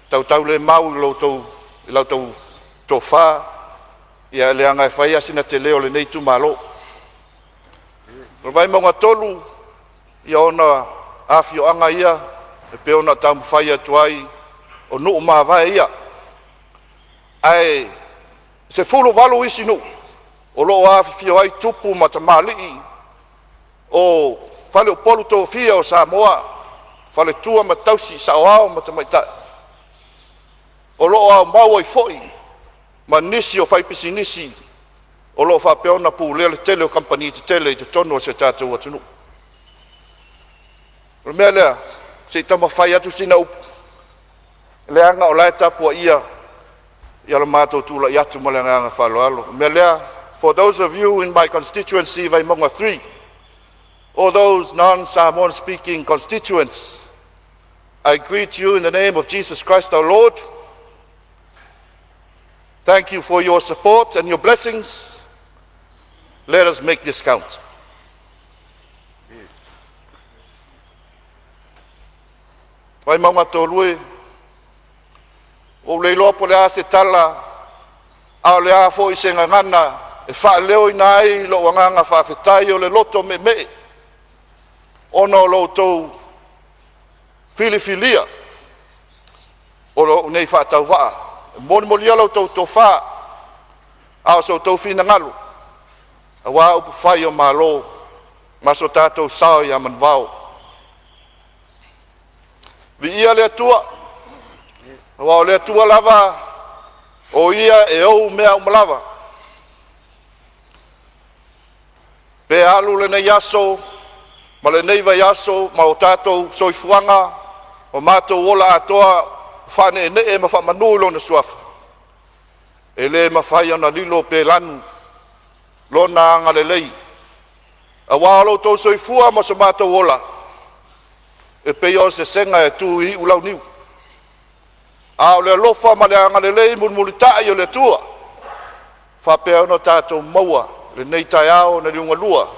tautaulemau i la outou tofa, leaga e fai lava sina tele o lenei itumalo. O Vaimauga 3, ia ona afioaga ia e pei ona taumafai atu ai, o nuu mavae ia, ae 18 isi nuu o lo o afifio ai tupu ma tamalii o faleupolu tofia o Samoa, faletua ma tausi, saoao ma tamaitai, o lo o aumau ai foi ma nisi o faipisinisi o lo o faapea ona pulea le tele o kamupani tetele i totonu o si o tatou atunuu. O le mea lea, se i taumafai atu sina upu, leaga o la e tapuaia lo matou tulai atu ma le agaga faaaloalo. O le mea lea, for those of you in my constituency Vaimauga 3, all those non-Samoan speaking constituents, I greet you in the name of Jesus Christ our Lord. Thank you for your support and your blessings. Let us make this count. Vaimauga 3, ua ou le iloa po o le a se tala a o le a foi se gagana e faaleoina ai lou agaga faafetai o le loto meemee ona o lo outou filifilia o lou nei faatauvaa e molimolia la outou tofa a o so outou finagalo aua upufai o Malo ma so tatou sao ia Manuvao. Viia le Atua, aua o le Atua lava o Ia e ou mea uma lava. Pe alu lenei aso ma lenei vaiaso ma o tatou soifuaga ma matou ola atoa faaneenee ma faamanu i Lona Suafa, e le mafai ona lilo pe lanu Lona agalelei aua o lo outou soifua ma so matou ola, e pei o se sega e tu i iulauniu. A o le alofa ma le agalelei mulimulitai o le Atua e faapea ona tatou maua lenei taeao na liugalua,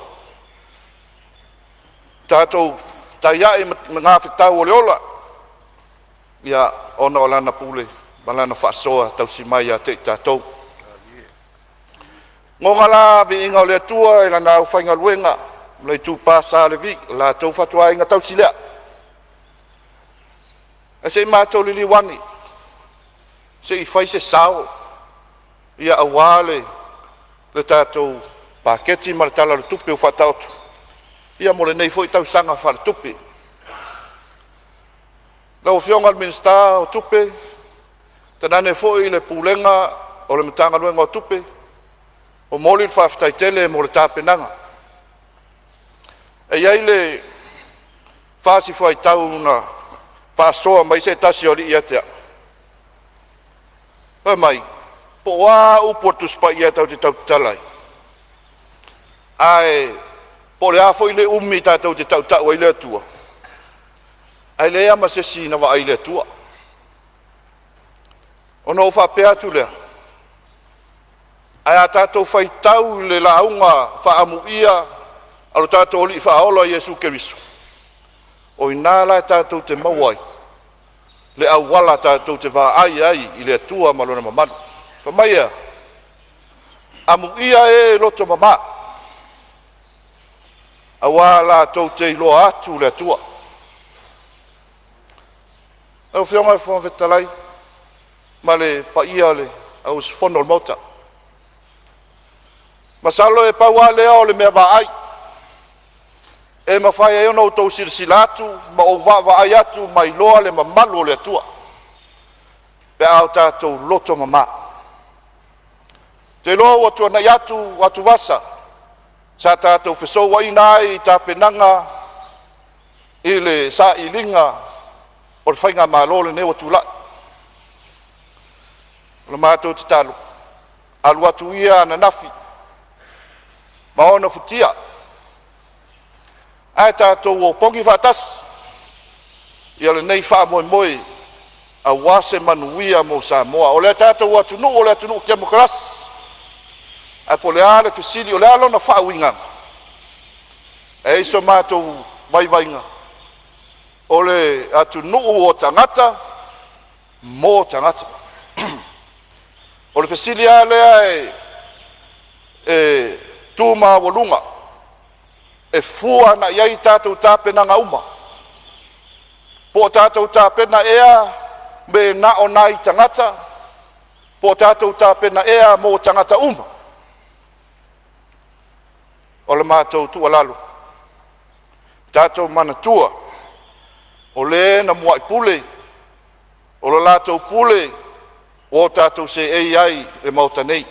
tatou fetaiai ma magafetau o le ola, ia ona o Lana pule ma Lana faasoa tausi mai ia te i tatou. Goga la le viiga o le Atua i Lana aufaigaluega le itupa sa o Levi, o la outou fatuaiga tausi lea. Ae se i matou liliu ane se i fai se sao aua le tatou paketi ma le Tala o le Tupe ua faataoto mo lenei foi tausaga faaletupe. Lau Afioga i le Minisita o Tupe, tainane foi le Pulega o le Matagaluega o Tupe, e momoli le faafetai tele mo le tapenaga. E i ai le fasi fuaitau na faasoa mai ai se tasi o alii ia te a'u, fai mai, po o a upu a le Tusi Paia tatou te tautatala ai, ae po o le a foi le umi tatou te tautau ai i le Atua, ae leai lava ma se isi na vaai i le Atua. Ona ou faapea atu lea, ae a tatou faitau i le lauga faaamuia a lo tatou Alii Faaola Iesu Keriso, o i ina la tatou te maua ai le auala tatou te vaai ai i le Atua ma Lona mamalu. Fai mai e a? Amuia e loto mama, aua latou te iloa atu le Atua. Lau Afioga i le Fofoga Fetalai ma le paia o le au usufono o le Maota, masalo e pau lava lea o le mea vaai e mafai ai ona outou silasila atu ma ou vaavaai atu ma iloa le mamalu o le Atua pe a o tatou loto mama. Ou te iloa ua tuanai atu atuvasa sa tatou fesouaina ai i tapenaga i le sailiga o le faigamalo lenei ua tulai. O le matou tatalo, alu atu ia ananafi ma ona futia ae tatou opogi faatasi ia lenei faamoemoe aua se manuia mo Samoa. O le tatou atunuu o le atunuu temokarasi, ae po o le a le fesili, o le a lona faauigaga? E i ai so matou vaivaiga, o le atunuu o tagata mo tagata. O le fesili lava lea e tu maualuga e fua agai i ai tatou tapenaga uma, po o tatou tapena ea pe na o nai tagata, po o tatou tapena ea mo tagata uma? O le matou tuualalo, tatou manatua, o le na muai pule, o le latou pule ua tatou seei ai i le Maota nei.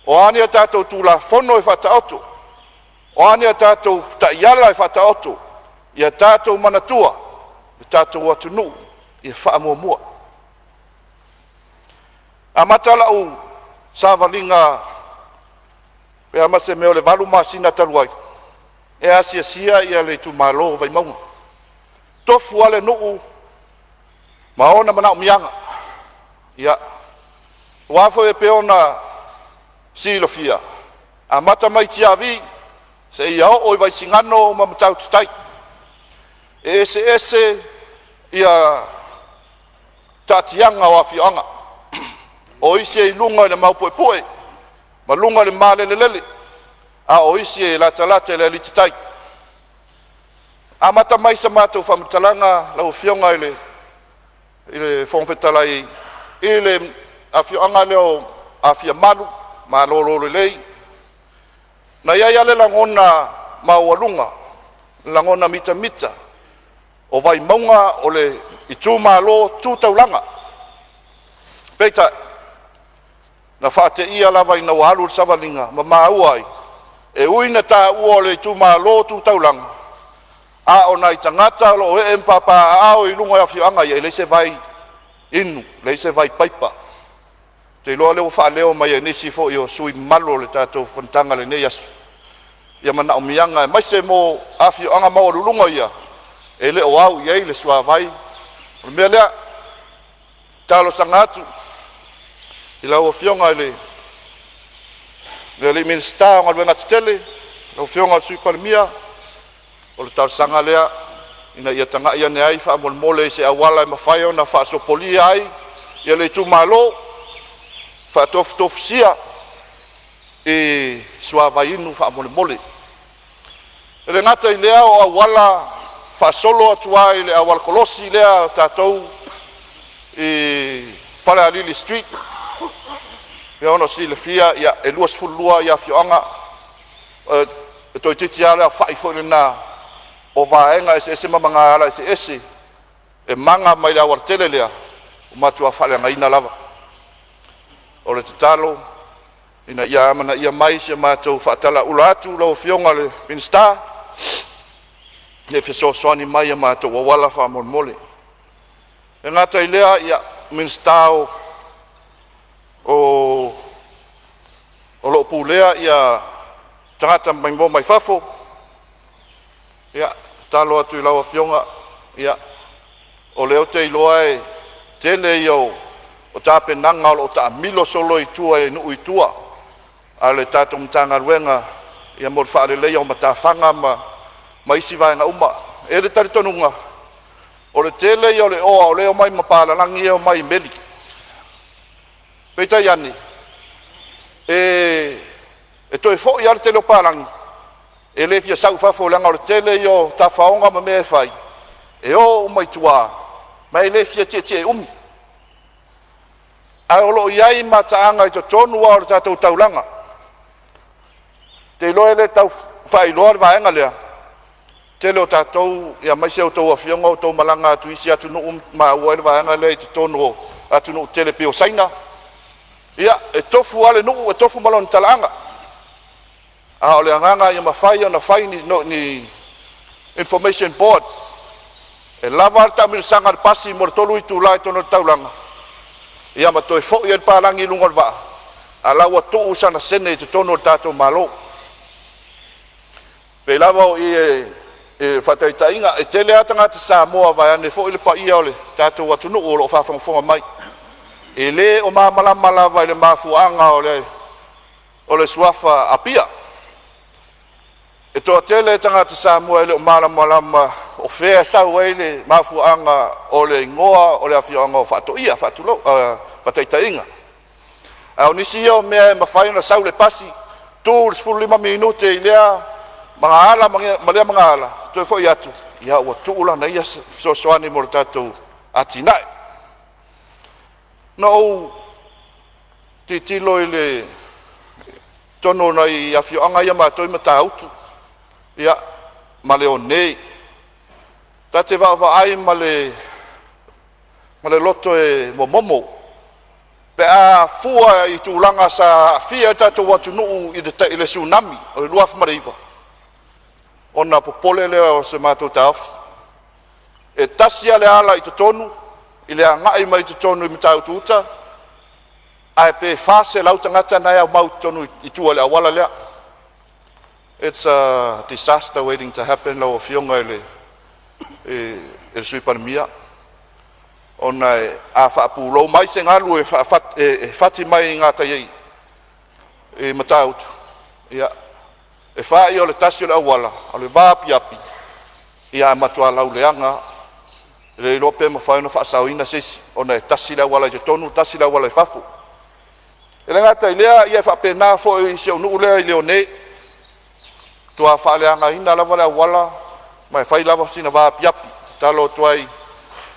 O a ni a tatou Tulafono e faataoto, o a ni a tatou taiala e faataoto, ia tatou manatua le tatou atunuu ia faamuamua. E amata lau savaliga pe a ma se mea o le 8 masina talu ai, e asiasia le itumalo o Vaimauga, tofu lava le nuu ma ona manaomiaga. Ia, aua foi e pei ona silafia, amata mai Tiavi seia oo i Vaisigano ma Matautu Tai. E eseese ia taatiaga o afioaga, o isi e i luga i le maupuepue ma luga i le malelelele, a o isi e latalata i le alititai. Amata mai sa matou faamatalaga lau Afioga i le Fofoga Fetalai i le afioaga lea o Afiamalu, Malolo lelei. Na i ai lava le lagona maualuga, lagona mitamita, o Vaimauga o le itumalo tu taulaga. Peitai, na faateia lava ina ua alu le savaliga ma maua ai, e ui ina taua o le itumalo tu taulaga, a o nai tagata o lo o ee ma papaaao i luga o afioaga ia, e leai se vai inu, leai se vai paipa. Ou te iloa o lea ua faaleo mai e nisi foi o sui usufono mamalu o le tatou fonotaga i lenei aso ia manaomiaga aemaise mo afioaga maualuluga ia e le o au i ai le suavai. O le mea lea, e talosaga atu i lau Afioga i le Minisita o Galuega Tetele, lau Afioga i le Sui Palemia, o le talosaga lea ina ia tagai ane ai faamolemole i se auala e mafai ona faasopolia ai le itumalo, faatofutofusia le suavai inu faamolemole. E le gata i lea o auala faasolo atu lava i le auala kolosi lea a tatou i Falealili Street, e pei ona silafia e 22 afioaga, e toeitiiti lava le aofai foi lena o vaega eseese ma magaala eseese e maga mai le aualatele lea, ua matua faaleagaina lava. O le tatalo ina ia amanaia mai si a matou faatalauula atu lau Afioga i le Minisita e fesoasoani mai i o matou auala faamolemole. E le gata i lea, o le Minisita o lo o pulea tagata maimoa mai fafo. Ia, e tatalo atu i lau Afioga, ia o lea ou te iloa e tele ia o tapenaga o lo o taamilo solo i tua i nuu i tua a le tatou Matagaluega mo le faaleleia o matafaga ma isi vaega uma. E i ai le talitonuga o le tele ia o le oa o lea e omai ma papalagi ia e omai i meli. Peitai ane, e toe foi lava le tele o palagi e le fia sau i fafo leaga o le tele ia o tafaoga ma mea e fai, e o uma i tua ma e le fia tietie umi. Ae o lo o i ai mataaga i totonu lava o le tatou taulaga. Ou te iloa e le tau faailoa le vaega lea, tele o tatou aemaise a outou afioga ua outou malaga atu i isi atunuu ma maua ai le vaega lea i totonu o atunuu tetele e pei o Saina. Ia, e tofu lava le nuu e tofu ma lona talaaga, a o le agaga ia mafai ona fai ni information boards E lava le taamilosaga a le pasi mo le 3 itula i totonu o le taulaga, ia ma toe foi ai le palagi i luga o le vaa, a o la ua tuu sana sene i totonu o le tatou Malo. E pei lava o i e faataitaiga, e tele lava tagata Samoa vaeane foi le paia o le tatou atunuu o lo o faafogafoga mai, e le o malamalama lava i le mafuaaga o le suafa Apia. E toatele tagata Samoa e le o malamalama o fea e sau ai le mafuaaga o le igoa o le afioaga o Faatoia, faatulou, faataitaiga. A o nisi ia o mea e mafai ona sau le pasi tu le 15 minute i lea magaala ma lea magaala toe foi atu, ia ua tuu lana ia fesoasoani mo le tatou atinae. Na ou tilotilo i le totonu o nai afioaga ia matou i Matautu ia ma Leone. Ta te vaavaai ma le loto e momomo pe a fua i tulaga sa aafia ai le tatou atunuu i le Tsunami o le 2009, ona popole lea o se matou taofi. E tasi lava le ala i totonu i le agai mai totonu i Matautu-uta, ae pe 400 tagata la e aumau i totonu i tua i le auala lea. It's a disaster waiting to happen, lau Afioga i le Sui Palemia, ona a faapulou mai se galu e fati mai gatai i Matautu, ia e fai o le tasi o le auala, a o le vaapiapi ia matua lauleaga lava. E le iloa pe mafai ona faasaoina se isi ona e tasi le auala i totonu tasi le auala i fafo. E le gata i lea, e faapena foi i si ou nuu lea i Leone, matua faaleagaina lava le auala ma e fai lava sina vaapiapi. E tatalo atu ai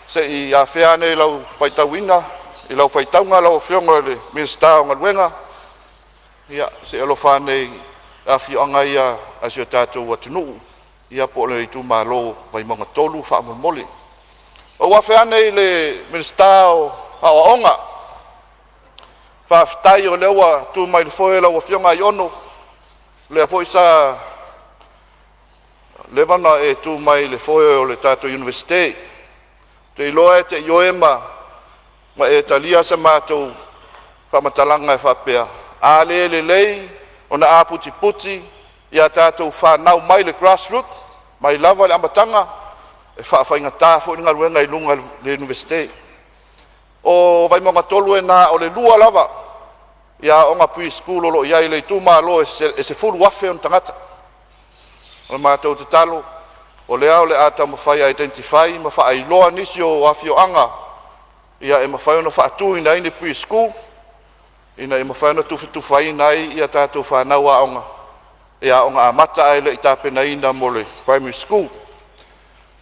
se i afea ane i lau faitauina i lau faitauga lau Afioga i le Minisita o Galuega, ia se i alofa ane i afioaga ia a si o tatou atunuu ia po o le itumalo o Vaimauga 3 faamolemole. Ou afe ane i le Minisita o Aoaoga, faafetai o lea ua tu mai le foe lau Afioga Aiono, lea foi sa leva ona e tu mai i le foe o le tatou Iunivesite. Ou te iloa e te ioe ma e talia sa matou faamatalaga e faapea, a le lelei ona aputiputi ia tatou fanau mai le grass root mai lava i le amataga, e faafaigata foi le galuega i luga i le Iunivesite. O Vaimauga 3 e na o le lua lava ia aoga pre-school o lo o i ai i le itumalo e 10,000 ona tagata. O le matou tatalo o lea o le a taumafai e identify ma faailoa nisi o afioaga ia e mafai ona faatuina ai ni pre-school ina ia mafai ona tufatufaina ai a tatou fanau aoga e aoga amata ae le i tapenaina mo le primary school.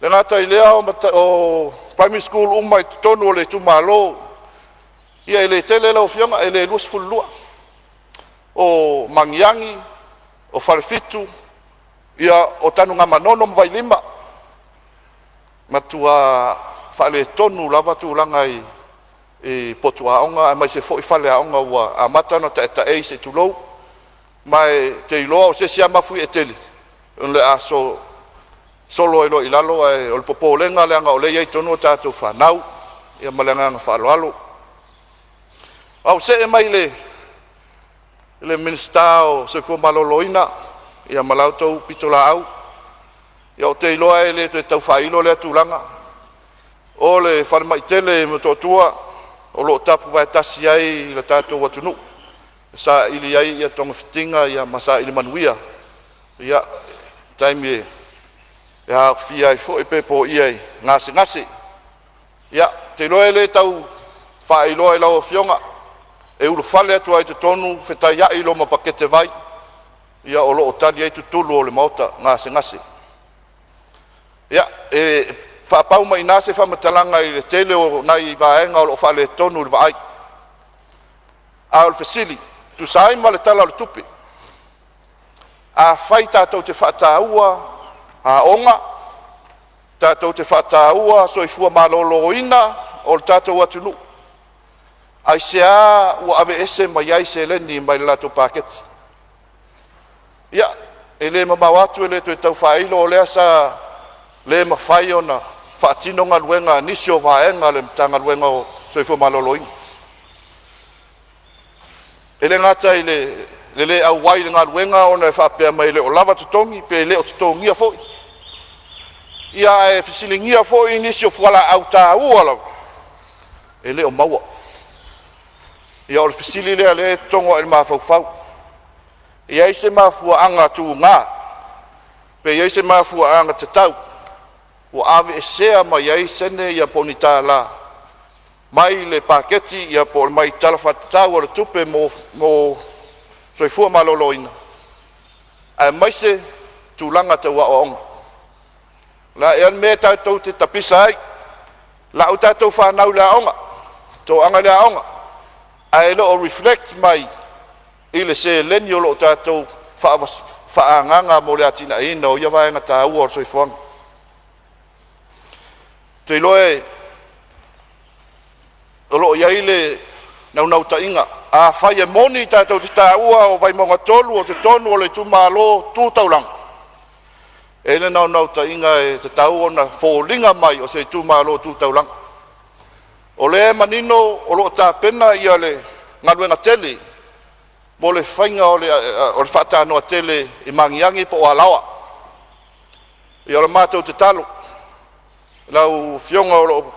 E le gata i lea o primary school uma i totonu o le itumalo, ia e le tele lau Afioga, e le 22. O Magiagi, o Falefitu, ia o Tanugamanono ma Vailima. Matua faaletonu lava tulaga i potu aoga aemaise foi faleaoga ua amata ona taetaei se i tulou, ma e ou te iloa o se isi a mafuie tele o le a solo ai loa i lalo. Ae o le popolega leaga o lea e i ai i totonu a tatou fanau. Ia ma le agaga faaaloalo. Ou see mai i le Minisita o le Soifua Maloloina ia ma la outou pitolaau. Ia ou te iloa e le toe tau faailo lea tulaga, o le falemai tele i Motootua o lo o tapuvae tasi ai le tatou atunuu e saili ai ia togafitiga ma saili manuia i taimi e aofia ai foi pe poia i gasegase. Ia, ou te iloa e le tau faailoa i lau Afioga, e ulufale atu lava i totonu fetaiai loa ma pakete vai, ia o lo o tali ai tutulu o le maota gasegase. Ia, e faapau mai i ina se faamatalaga i le tele o nai vaega o lo o faaletonu i le vaai. A o le fesili e tusa ai ma le Tala o le Tupe, afai tatou te faataua aoga, tatou te faataua soifua maloloina o le tatou atunuu, aisea ua aveese mai ai seleni mai le latou paketi? Ia, e le mamao atu e le toe tau faailo o lea sa le mafai ona faatino galuega a nisi o vaega o le Matagaluega o le Soifua Maloloina. E le gata i le le auai i le galuega ona e faapea mai e le o lava totogi pe le o totogia foi, ia ae fesiligia foi nisi o fualaau taua lava e le o maua. Ia o le fesili lea o lea e togo a'e i le mafaufau, e i ai se mafuaaga tuga pe i ai se mafuaaga tatau ua aveesea mai ai sene ia po o ni tala mai le paketi po o mai le Tala Faatatau o le Tupe mo Soifua Maloloina aemaise tulaga tau aoaoga. O le a ea le mea tatou te tapisa ai? Lau tatou fanau i le aoga, toaga i le aoga, ae le o reflect mai i le seleni o lo o tatou faaagaaga mo le atiaeina o ia vaega taua o le soifuaga. Ou te iloa o lo o i ai le naunautaiga, afai e moni tatou te taua o Vaimauga 3 o totonu o le itumalo tu taulaga, e i ai le naunautaiga e tatau ona foliga mai o se itumalo tu taulaga. O lea e manino o lo o tapena le galuega tele mo le faiga o le faatanoa tele i Magiagi po o Alaoa. Ia, o le matou tatalo i lau Afioga o lo o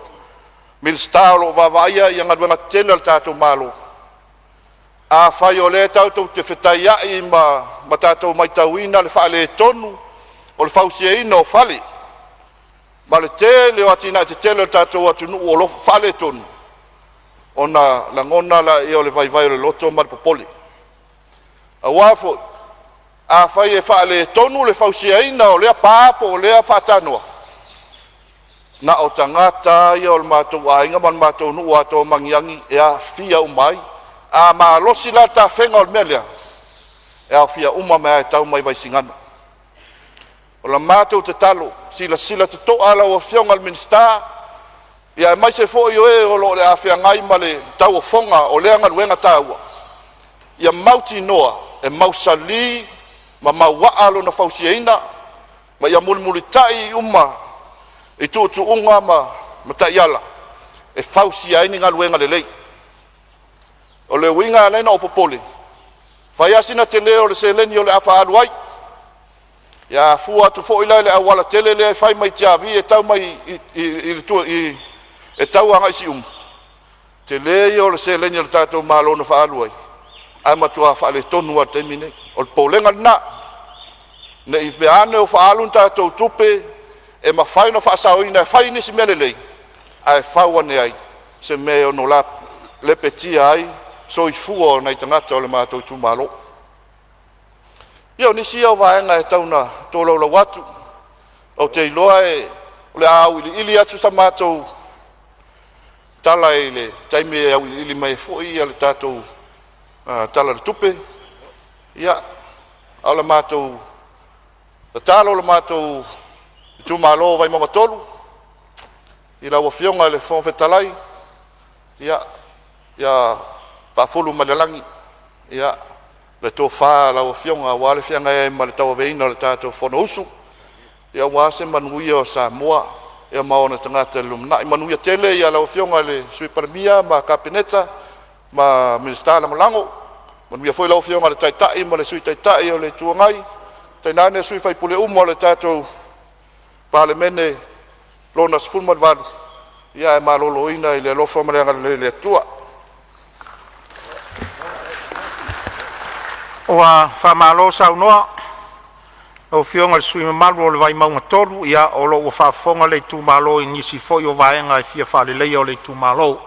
Minisita o lo o vaavaaia galuega tetele a le tatou Malo, afai o lea tatou te fetaiai ma tatou matauina le faaletonu o le fausiaina o fale ma le tele o atinae tetele a le tatou atunuu o lo o faaletonu, ona lagona lea o le vaivai o le loto ma le popole. Aua foi afai e faaletonu le fausiaina o lea pa po o lea faatanoa, na o tagata lava ia o le matou aiga ma le matou nuu atoa o Magiagi e aafia uma ai. A malosi la le tafega o le mea lea, e aofia uma mai lava e tau mai i Vaisigano. O le matou tatalo, silasila totoa lau Afioga i le Minisita aemaise foi o e o le a feagai ma le tauofoga o lea galuega taua, ia mautinoa e mausali ma mauaa lona fausiaina ma ia mulimulitai uma i tuutuuga ma taiala e fausia ai ni galuega lelei. O le uiga e ala ona ou popole, e fai lava sina tele o le seleni o le a faaalu ai, a fua atu foi la i le aualatele lea e fai mai Tiavi e tau mai i e tau agai i Siumu, tele ia o le seleni a le tatou Malo na faaalu ai, ae matua faaletonu lava i le taimi lenei. O le popolega lena, ne i meaane ua faaalu ni tatou tupe e mafai ona faasaoina e fai ai nisi mea lelei, ae fau ane ai se mea e ono lepetia ai soifua o nai tagata o le matou itumalo. Ia, o nisi ia o vaega e tau ona tolaulau atu. Ou te iloa o le a auiliili atu sa matou tala i le taimi e auiliili mai ai foi le tatou Tala o le Tupe. Ia, a o le matou tatalo i le matou itumalo o Vaimauga 3 i lau Afioga i le Fofoga Fetalai, ia faafulu mai le lagi le tofa a lau Afioga aua le feagai ai ma le tauaveina o le tatou Fonousu aua se manuia o Samoa ma ona tagata i le lumanai. Manuia tele lau Afioga i le Sui Palemia ma le Kapeneta ma Minisita Lagolago. Manuia foi lau Afioga i le Taitai ma le Sui Taitai o le Itu Agai, tainane sui usufono uma o le tatou Palemene lona XVII. Ia maloloina i le alofa ma le agalelei o le Atua. Ua faamalo saunoa i lau Afioga i le sui usufono mamalu mo Vaimauga 3. Ia o lo o ua faafofoga le itumalo i nisi foi o vaega e fia faaleleia o le itumalo.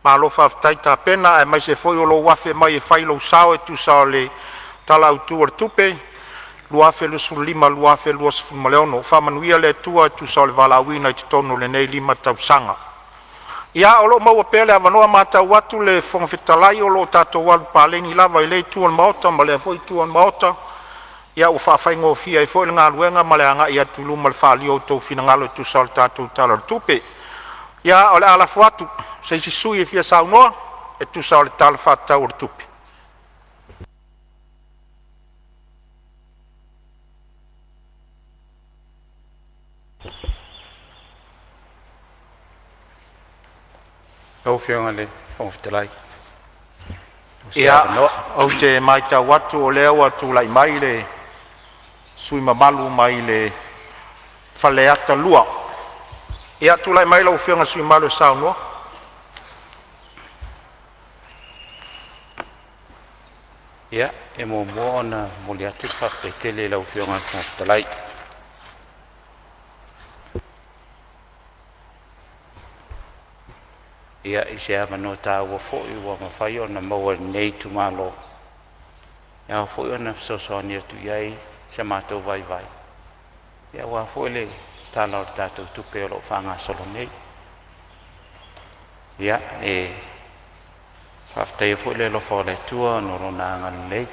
Malo faafetai tapena, aemaise foi o lou afe mai e fai lou sao e tusa o le Tala Autu o le Tupe 2025/2026. Faamanuia le Atua e tusa o le valaauina i totonu o lenei 5 tausaga. Ia o lo o maua pea le avanoa, e matau atu le Fofoga Fetalai o lo o tatou alu paleni lava i lea itu o le maota ma lea foi itu o le maota. Ia ua faafaigofie ai foi le galuega ma le agai atu i luma i le faaalia o outou finagalo e tusa o le tatou Tala o le Tupe. Ia o le a lafo atu i se isi sui usufono e fia saunoa e tusa o le Tala Faatatau o le Tupe. Lau Afioga i le Fofoga Fetalai. Ia, ou te matau atu o lea ua tulai mai le sui usufono mamalu mai Faleata 4. Ia, tulai mai lau Afioga i le sui usufono mamalu e saunoa. Ia, e muamua ona momoli atu le faafetai tele i lau Afioga i le Fofoga Fetalai i se avanoa taua foi ua mafai ona maua e lenei itumalo e ao foi ona fesoasoani atu ai so matou vaivai aua foi le Tala o le tatou Tupe o lo o faagasolo nei. Ia, e faafetaia foi le alofa o le Atua ona o Lona agalelei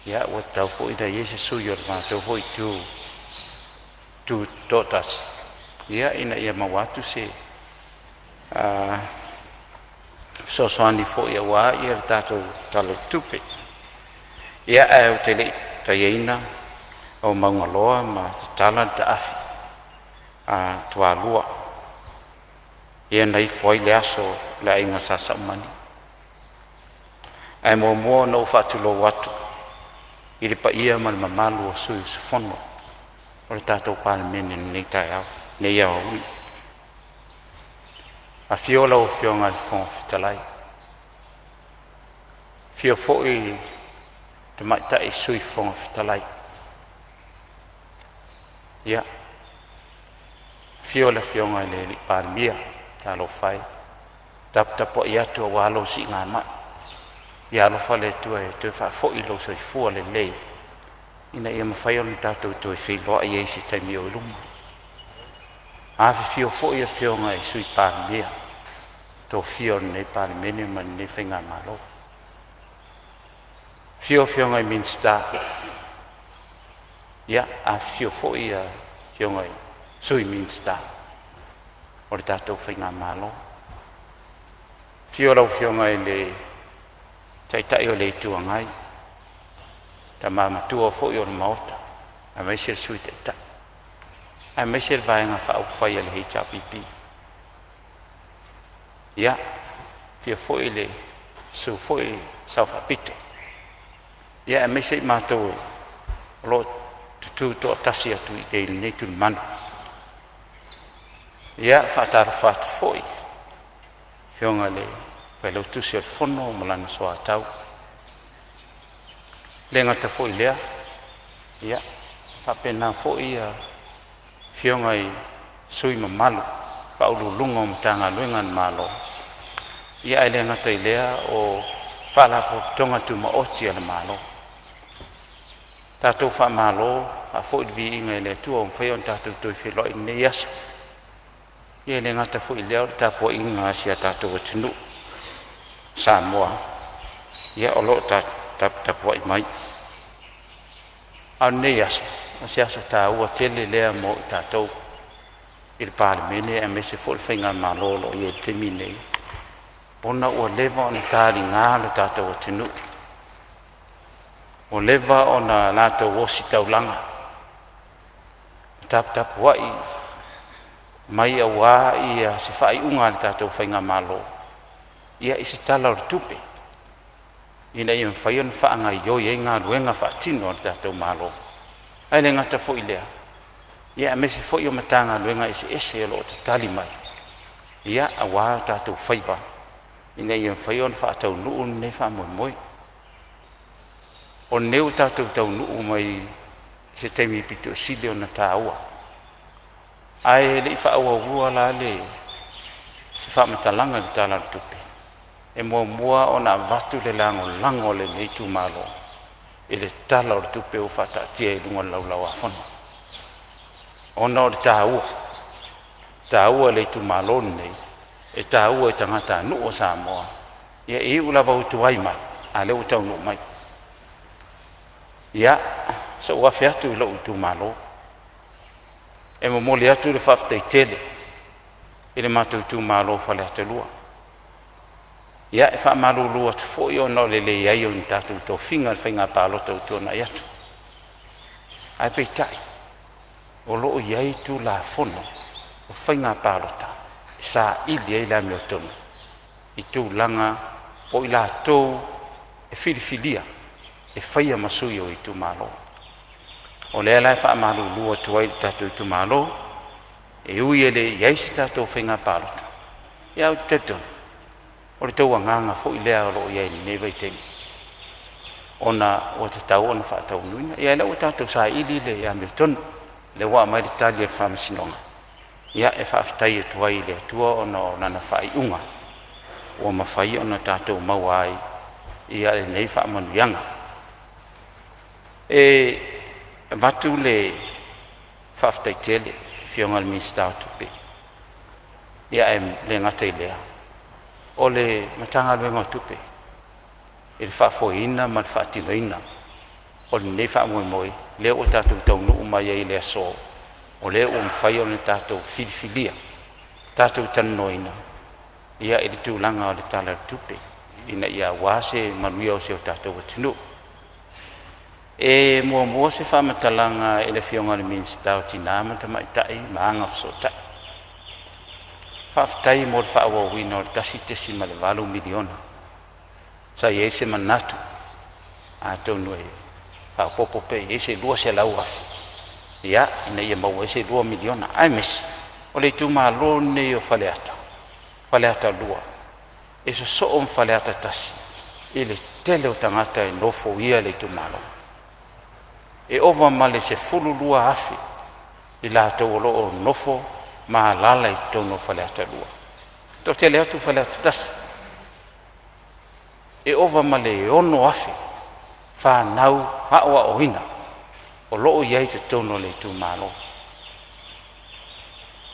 ua tatau foi ona i ai se sui o le matou foi Itu Tutoatasi ina ia maua atu se fesoasoani foi aua le tatou Tala o le Tupe. Ia, ae ou te le i taiaina au mauga ma tatala le taafi a tualua na ifo ai le aso o le aiga Sa Saumani. Ae muamua ona ou faatulou atu i le paia ma le mamalu o sui usufono o le tatou Palemene i lenei taeao, lenei aoauli. Afio lau Afioga i le Fofoga Fetalai, afio foi le Tamaitai Sui Fofoga Fetalai, afio le Afioga i le Palemia. Talofa e, taputapuai atu aua lou siigamai. Ia alofa le Atua e toe faafoi lou soifua lelei ina ia mafai ona tatou toe feiloai ai i se taimi o i luma. Afifio foi afioga i Sui Palemia tofia o lenei Palemene ma lenei faigamalo. Afifio afioga i Minisita, afifio foi afioga i Sui Minisita o le tatou faigamalo. Afio lau Afioga i le Taitai o le Itu Agai, tama matua foi o le Maota aemaise le Sui Taitai aemaise le Vaega Faaupufai a le HRPP. Ia, afio foi le susu foi i le Sao Faapito, aemaise i matou o lo o tutu toatasi atu i lenei tulimanu. Ia, e faatalofa atu foi i le Afioga i le Failautusi o le Fono ma lana Soatau. E le gata foi i lea, e faapena foi afioga i sui mamalu o Ofisa Sili o Pulega o Matagaluega a le Malo, ae le gata i lea o Faalapotopotoga Tumaoti a le Malo. Tatou faamalo faafoi le viiga i le Atua ua mafai ona tatou toe feiloai i lenei aso. E le gata foi i lea o le tapuaiga a si o tatou atunuu Samoa o lo o taputapuai mai. A o lenei aso, o se aso taua tele lea mo i tatou i le Palemene aemaise foi o le Faigamalo o lo o i ai i le taimi lenei, ona ua leva ona taliga lo tatou atunuu, ua leva ona latou ositaulaga, taputapuai mai aua se faaiuga a le tatou faigamalo i se Tala o le Tupe ina ia mafai ona faagaioi ai galuega faatino a le tatou Malo. Ae le gata foi i lea, aemaise foi o Matagaluega eseese o lo o tatali mai aua tatou faiva ina ia mafai ona faataunuu lenei faamoemoe. O lenei ua tatou taunuu mai i se taimi e pito sili ona taua, ae le i faaauaua la se faamatalaga i le Tala o le Tupe, e muamua ona avatu le lagolago a lenei itumalo i le Tala o le Tupe ua faataatia i luga o le Laulau a Fono, ona o le taua, e taua i le itumalo lenei, e taua i tagatanuu o Samoa. Ia e ui lava ua tuai mai, a o lea ua taunuu mai. Ia, se i ou afe atu i lou itumalo e momoli atu le faafetai tele i le matou itumalo o Faleata 4. Ia e faamalulu atu foi ona o le leai o ni tatou tofiga i le faiga palota ua tuanai atu, ae peitai o lo o i ai Tulafono o Faiga Palota saili ai le amiotonu i tulaga o i latou e filifilia e faia ma sui o itumalo. O lea la e faamalulu atu ai i le tatou itumalo, e ui e le i i ai se tatou faiga palota, ae ou te talitonu o le tou agaga foi lea o lo o i ai i lenei vaitaimi, ona ua tatau ona faataunuuina. Ia o lea ua tatou saili le amiotonu, o lea ua aumai le tali a le Faamasinoga, ia e faafetai atu ai i le Atua ona o lana faaiuga ua mafai ona tatou maua ai lenei faamanuiaga. E avatu le faafetai tele i le Afioga i le Minisita o Tupe, ae le gata i lea o le Matagaluega o Tupe i le faafoeina ma le faatinoina o lenei faamoemoe lea ua tatou taunuu mai ai i le aso, o lea ua mafai ona tatou filifilia, tatou talanoaina i le tulaga o le Tala o le Tupe ina ia aua se manuia o si o tatou atunuu. E muamua se faamatalaga i le Afioga i le Minisita o Tina ma Tamaitai ma Agafesootai. Faafetai mo le faaauauina o le $1.8 miliona. Sa i ai se manatu atonu e faaopoopo pea i ai se $200,000 ina ia maua ai se $2 miliona, aemaise o le itumalo lenei o Faleata, Faleata 2, e sosoo ma Faleata 1 i le tele o tagata e nofoia le itumalo. E ova ma le 12,000 i latou o lo o nonofo ma alaala i totonu o Faleata 2, toatele atu Faleata 1. E ova ma le 6,000 fanau aoaoina o lo o i ai i totonu o le itumalo.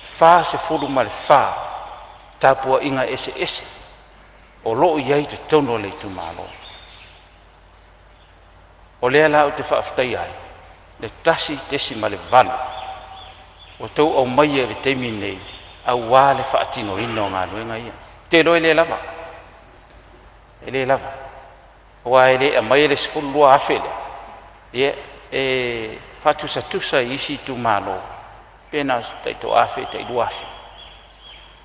E 44 tapuaiga eseese o lo o i ai i totonu o le itumalo. O lea la ou te faafetaia ai le 1.8 ua outou aumaia i le taimi lenei aua le faatinoina o galuega ia. Ou te iloa e le lava, e le lava, aua e le aumaia le $12,000 lea e faatusatusa i isi itumalo pe na o se tai $1,000 tai $2,000,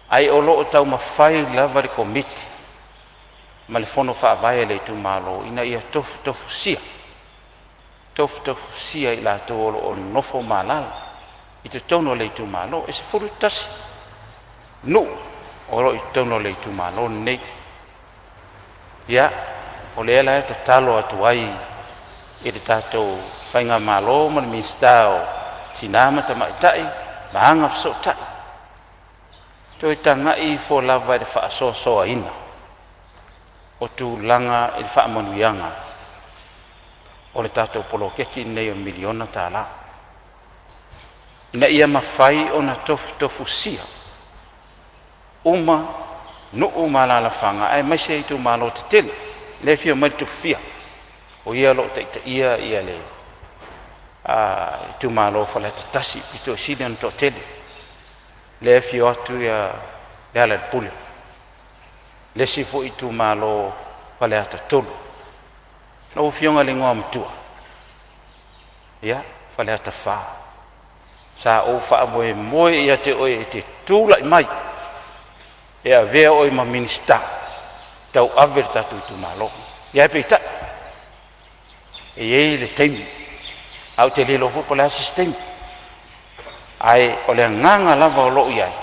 ae o lo o taumafai lava le Komiti ma le Fono Faavae a le itumalo ina ia tofutofusia, tofutofusia i latou o lo o nonofo ma alaala i totonu o le itumalo. E 11 nuu o lo o i totonu o le itumalo lenei. Ia, o lea la e tatalo atu ai i le tatou Faigamalo ma le Minisita o Tina ma Tamaitai ma Agafesootai, toe tagai ifo lava i le faasoasoaina o tulaga i le faamanuiaga o le tatou poloketi lenei o le $1 miliona, ina ia mafai ona tofutofusia uma nuu ma alaalafaga aemaise itumalo tetele. O lea e afio mai le Tupufia, o ia o lo o taitaia le itumalo o Faleata 1, e pito i sili ona toatele. O lea e afio atu Lealailepule, le isi foi itumalo o Faleata 3. Lau Afioga i le Igoamatua, ia, Faleata 4, sa ou faamoemoe ia te oe e te tulai mai e avea oe ma Minisita e tauave le tatou itumalo. Ae peitai, e i ai le taimi, ae ou te le iloa foi po o le a se isi taimi. Ae o le agaga lava o lo o i ai,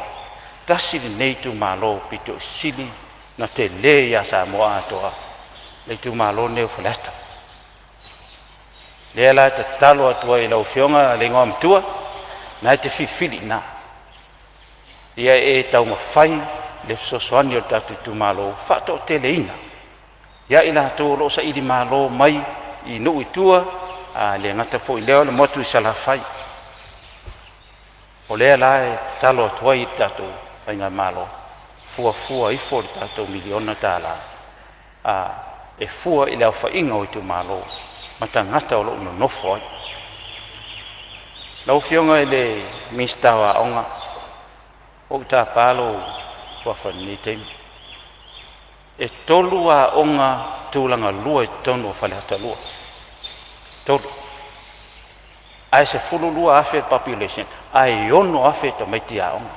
tasi lenei itumalo aupito sili ona tele ia Samoa atoa, le itumalo lenei o Faleata. O lea la e tatalo atu ai i lau Afioga le Igoamatua, o lena e te filifili i ina, ia e taumafai le fesoasoani o le tatou itumalo e faatoateleina ia i latou o lo o sailimalo mai i nuu i tua, ae le gata foi i lea o le motu i Salafai. O lea la e tatalo atu ai i le tatou faigamalo, fuafua ifo le tatou $1 miliona e fua i le aofaiga o itumalo ma tagata o lo o nonofo ai. Lau Afioga i le Minisita o Aoga, ua ou tapa lou suafa i lenei taimi. E 3 aoga tulagalua i totonu o Faleata 2, e 3, ae 12,000 le population ae 6,000 tamaiti aoga.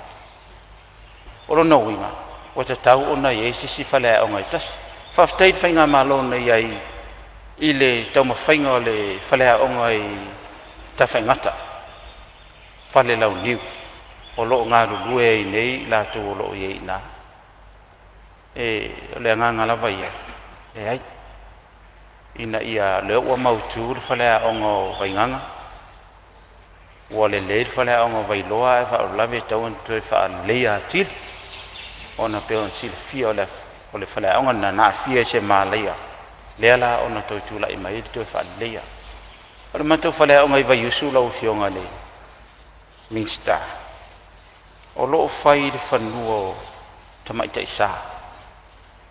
O lona uiga ua tatau ona i ai se isi faleaoga e tasi. Faafetai i le Faigamalo na i ai i le taumafaiga o le faleaoga i Tafaigata, Falelauniu, o lo o galulue ai nei i latou o lo o i ai i ina. O le agaga lava ia, leai, ina ia, o lea ua mautu le faleaoga o Vaigaga, ua lelei le faleaoga o Vailoa ae faalavelave e tatau ona toe faaleleia atili, ona e pei ona silafia o le faleaoga lena na aafia i se malaia, lea la ona toe tulai mai ai le toe faaleleia. O le matou faleaoga i Vaiusu lau Afioga i le Minisita, o lo o fai i le fanua o Tamaitai Sa,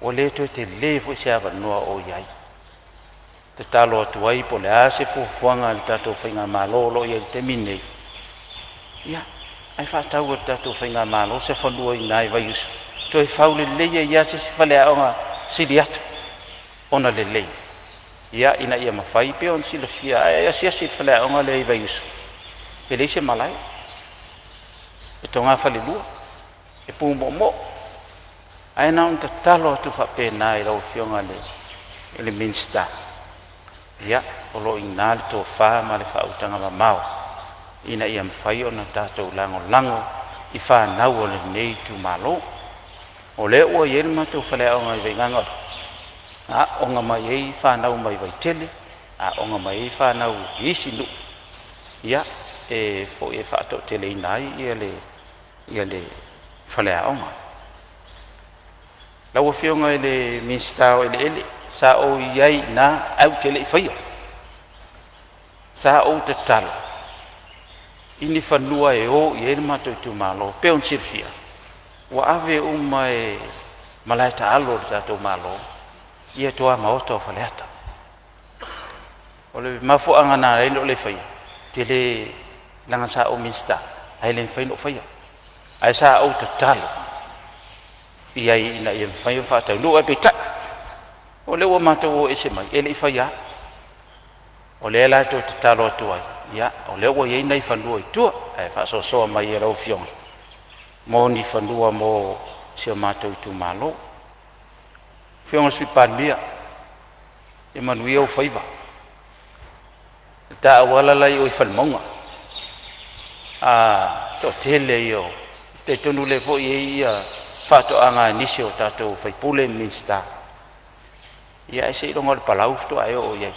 ua le toe tele foi se avanoa o i ai. E tatalo atu ai po o le a se fuafuaga a le tatou faigamalo o lo o i ai i le taimi lenei, ia, ae faatau e le tatou faigamalo se fanua i ina i Vaiusu, toe fau lelei ai lava se isi faleaoga sili atu ona lelei, ia, ina ia mafai. E pei ona silafia a e asiasi i le faleaoga lea i Vaiusu, e leai se malae, e togafalelua, e pu moomoo. Ae na ona tatalo atu faapena i lau Afioga i le Minisita, ia o lo o i ina le tofa ma le faautaga mamao ina ia mafai ona tatou lagolago i fanau a lenei itumalo. O lea ua i ai le matou faleaoga i Vaigaga, e aooga mai ai fanau mai Vaitele, aooga mai ai fanau i isi nuu, ia, e faatoateleina ai le faleaoga. Lau Afioga i le Minisita o Eleele, sa ou i ai i ina ae ou te le i faia. Sa ou tatalo i ni fanua e o i ai le matou itumalo. E pei ona silafia ua ave uma e malae taalo a le tatou Malo ia tuamaota o Faleata. O le mafuaaga na ala ai ona ou le faia, ou te le leaga sa ou Minisita ae le mafai ona ou faia. Ae sa ou tatalo i ai ina ia mafai ona faataunuu, ae peitai o lea ua matou o ese mai, e le i faia lava. O lea la e toe tatalo atu ai, ia o lea ua i ai nai fanua i tua, ae faasoasoa mai e lau Afioga mo ni fanua mo si o matou itumalo. Afioga i le Sui Palemia, ia manuia ou faiva. Le ta auala la e i o i Falemauga, a toatele ia o… talitonu o lea foi e i ai faatoaga a nisi o tatou sui usufono ma Minisita, ia ae seiloga o le palau faatoa e oo i ai.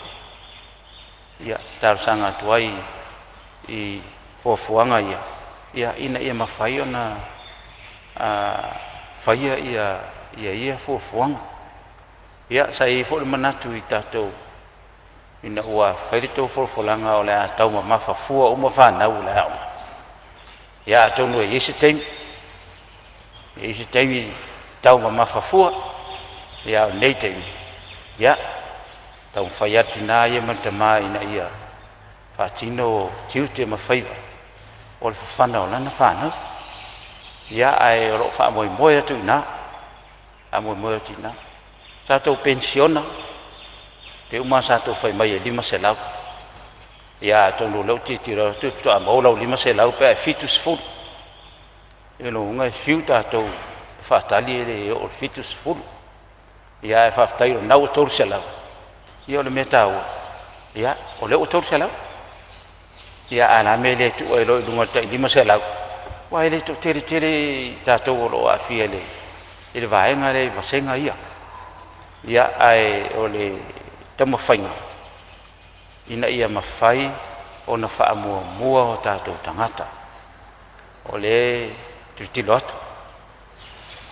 Ia, e talosaga atu ai i fuafuaga ia ina ia mafai ona faia ia fuafuaga. Ia sa i ai foi le manatu i tatou ina ua fai le tou folafolaga o le a taumamafa fua uma fanau i le aoga, ia atonu e i ai se taimi, e i ai se taimi taumamafa fua, a o lenei taimi, ia taumafai lava le tina ia ma le tama ina ia faatino tiute ma faiva o le fafana o lana fanau. Ia, ae o lo o faamoemoe atu i ina, faamoemoe atu i ina. Tatou penisiona, pei uma lava ona tatou fai mai e $500, ia atonu o lea ou te tilotilo atu faatoa maua lau $500 pe a e 70. O lona uiga e fiu tatou e faatali e le oo i le 70. Ia ae faafetai o lena ua $300, ia o le mea taua, o lea ua $300. Ia ae o le a le mea e le tuu ai loa i luga i le tai $500? Aua e le toatele tele i tatou o lo o aafia i le vaega lea i vasega ia. Ia, ae o le taumafaiga ina ia mafai ona faamuamua o tatou tagata. O lea e tilotilo atu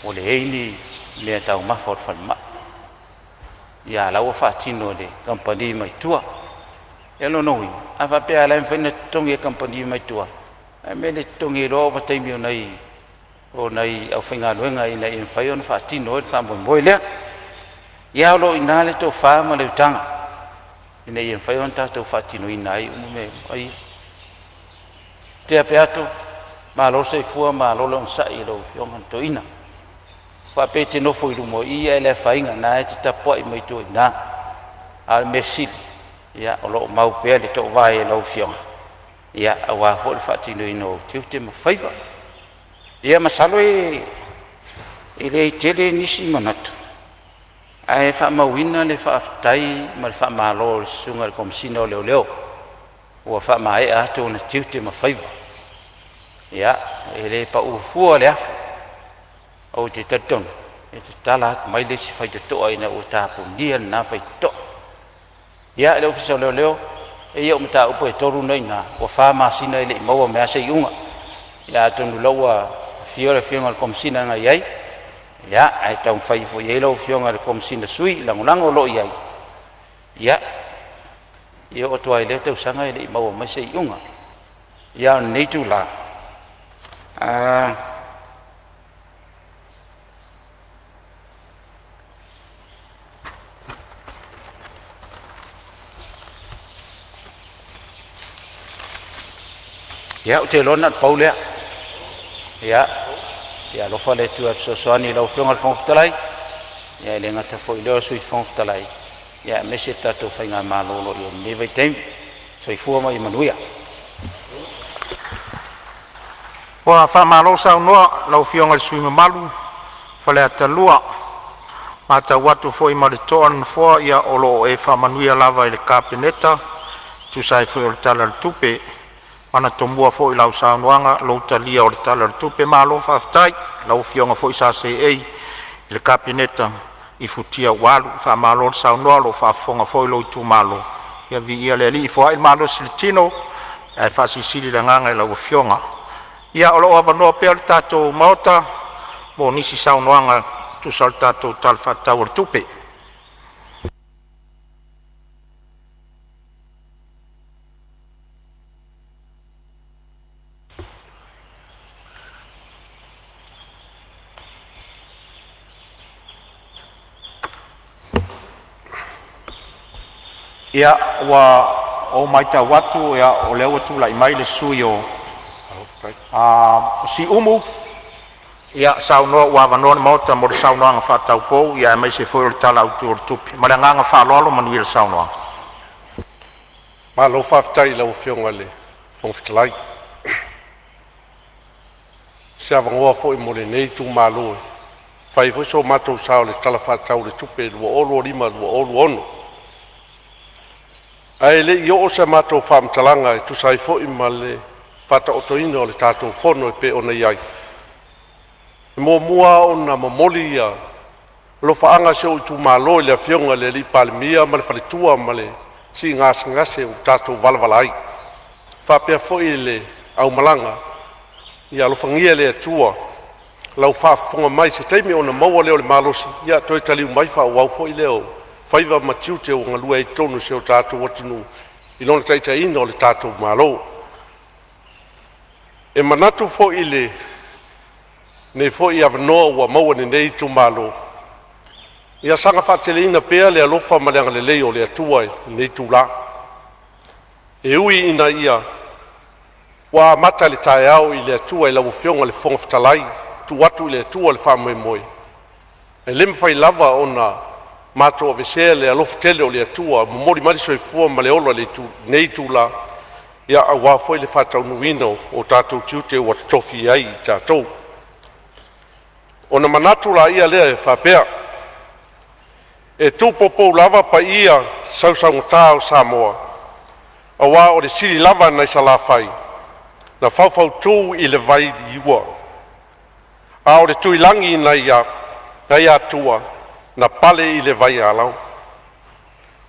ua leai ni meataumafa o le falemai, a o la ua faatino e le kamupani mai tua. Ia o lona uiga, a faapea o la e mafai ona totogi e kamupani mai tua, ae a le mea e le totogi ai loa ovataimi o nai aufaigaluega ina ia mafai ona faatino ai le faamoemoe lea. Ia o lo o i ina le tofa ma le utaga ina ia mafai ona tatou faatinoina ai uma mea uma ia. Tea Peato, malo le soifua malo le onosai i lau Afioga i le Toeaina. Faapea e te nofo i luma i i ae le afaina o lena e te tapuai mai tua i ina. A o le mea sili o lo o mau pea le toovae a lau Afioga aua foi le faatinoina o ou tiute ma faiva. Ia masalo e E leai tele nisi manatu, ae faamauina le faafetai ma le faamalo i le Susuga i le Komesina o Leoleo ua faamaea atu ona tiute ma faiva. Ia, e le pau fua le afu, ou te talitonu e tatala atu mai le isi faitotoa ina ua tapunia lena faitotoa. Ia, le Ofisa o Leoleo, e i ai au mataupu e tolu lena e i ina, ua 4 masina e le i maua mai lava se iuga. Ia atonu o la ua afio le Afioga i le Komesina na i ai, ia ae taumafai ifo i ai lau Afioga i le Komesina Sui Lagolago o lo o i ai. Ia, e oo atu lava i lea tausaga e le i maua mai se iuga. Ia, a o lenei itula, ia, ou te iloa na o le pau lea. Ia, ia alofa le Atua e fesoasoani i lau Afioga i le Fofoga Fetalai, ae le gata foi i lea o le Sui Fofoga Fetalai, aemaise le tatou faigamalo o lo o i ai i lenei vaitaimi. Soifua ma ia manuia. Ua faamalo saunoa i lau Afioga i le sui usufono mamalu mo Faleata 4. Ua matau atu foi ma le totoa le Nofoa, ia o lo o e faamanuia lava i le Kapeneta e tusa ai foi o le Tala o le Tupe. E manatua foi i lau saunoaga lou talia o le Tala o le Tupe. Malo faafetai i lau Afioga foi sa seei i le Kapeneta i futia ua alu. Faamalo le saunoa o lo o faafofoga foi lou itumalo. Ia viia le Alii, foai le malosi i le tino ae faasilisili le agaga i lau Afioga. Ia o lo o avanoa pea le tatou Maota mo nisi saunoaga e tusa o le tatou Tala Faatatau o le Tupe. Ia, ua ou matau atu o lea ua tulai mai le sui usufono mo Siumu. Ia saunoa ua avanoa le Maota mo le saunoaga faataupou aemaise foi o le Tala Autu o le Tupe. Ma le agaga faaaloalo, manuia le saunoaga. Malo faafetai i lau Afioga i le Fofoga Fetalai mo se avanoa foi mo lenei itumalo e fai ai foi so matou sao i le Tala Faatatau o le Tupe 2025/2026. Ae le i oo sa matou faamatalaga e tusa ai foi ma le faataotoina o le tatou Fono e pei ona i ai, e muamua lava ona momoli alofaaga a si ou itumalo i le Afioga i le Palemia ma le faletua ma le siigasegase ua tatou valavala ai, faapea foi le aumalaga. Ia alofagia e le Atua lau faafofoga mai i se taimi ona maua lea o le malosi e toe taliu mai faaauau foi lea ou faiva ma tiute ua galue ai i totonu o si o tatou atunuu i lona taitaiga o le tatou Malo. E manatu foi i lenei foi avanoa ua maua e lenei itumalo, ia saga faateleina pea le alofa ma le agalelei o le Atua i lenei itula. E ui ina ua amata le taeao i le Atua i lau Afioga i le Fofoga Fetalai, tuu atu i le Atua le faamoemoe, e le mafai lava ona matou aveesea le alofa tele o le Atua ua momoli mai le soifua ma le ola i lenei itula, aua foi le faataunuuina o tatou tiute ua totofi ai i tatou. Ona manatu laia lea e faapea, e tupo lava paia sausaugata o Samoa, aua o le sili lava nai Salafai na faufautu i le vailiua, a o le Tuilagi nai Atua na pale i le vaialau.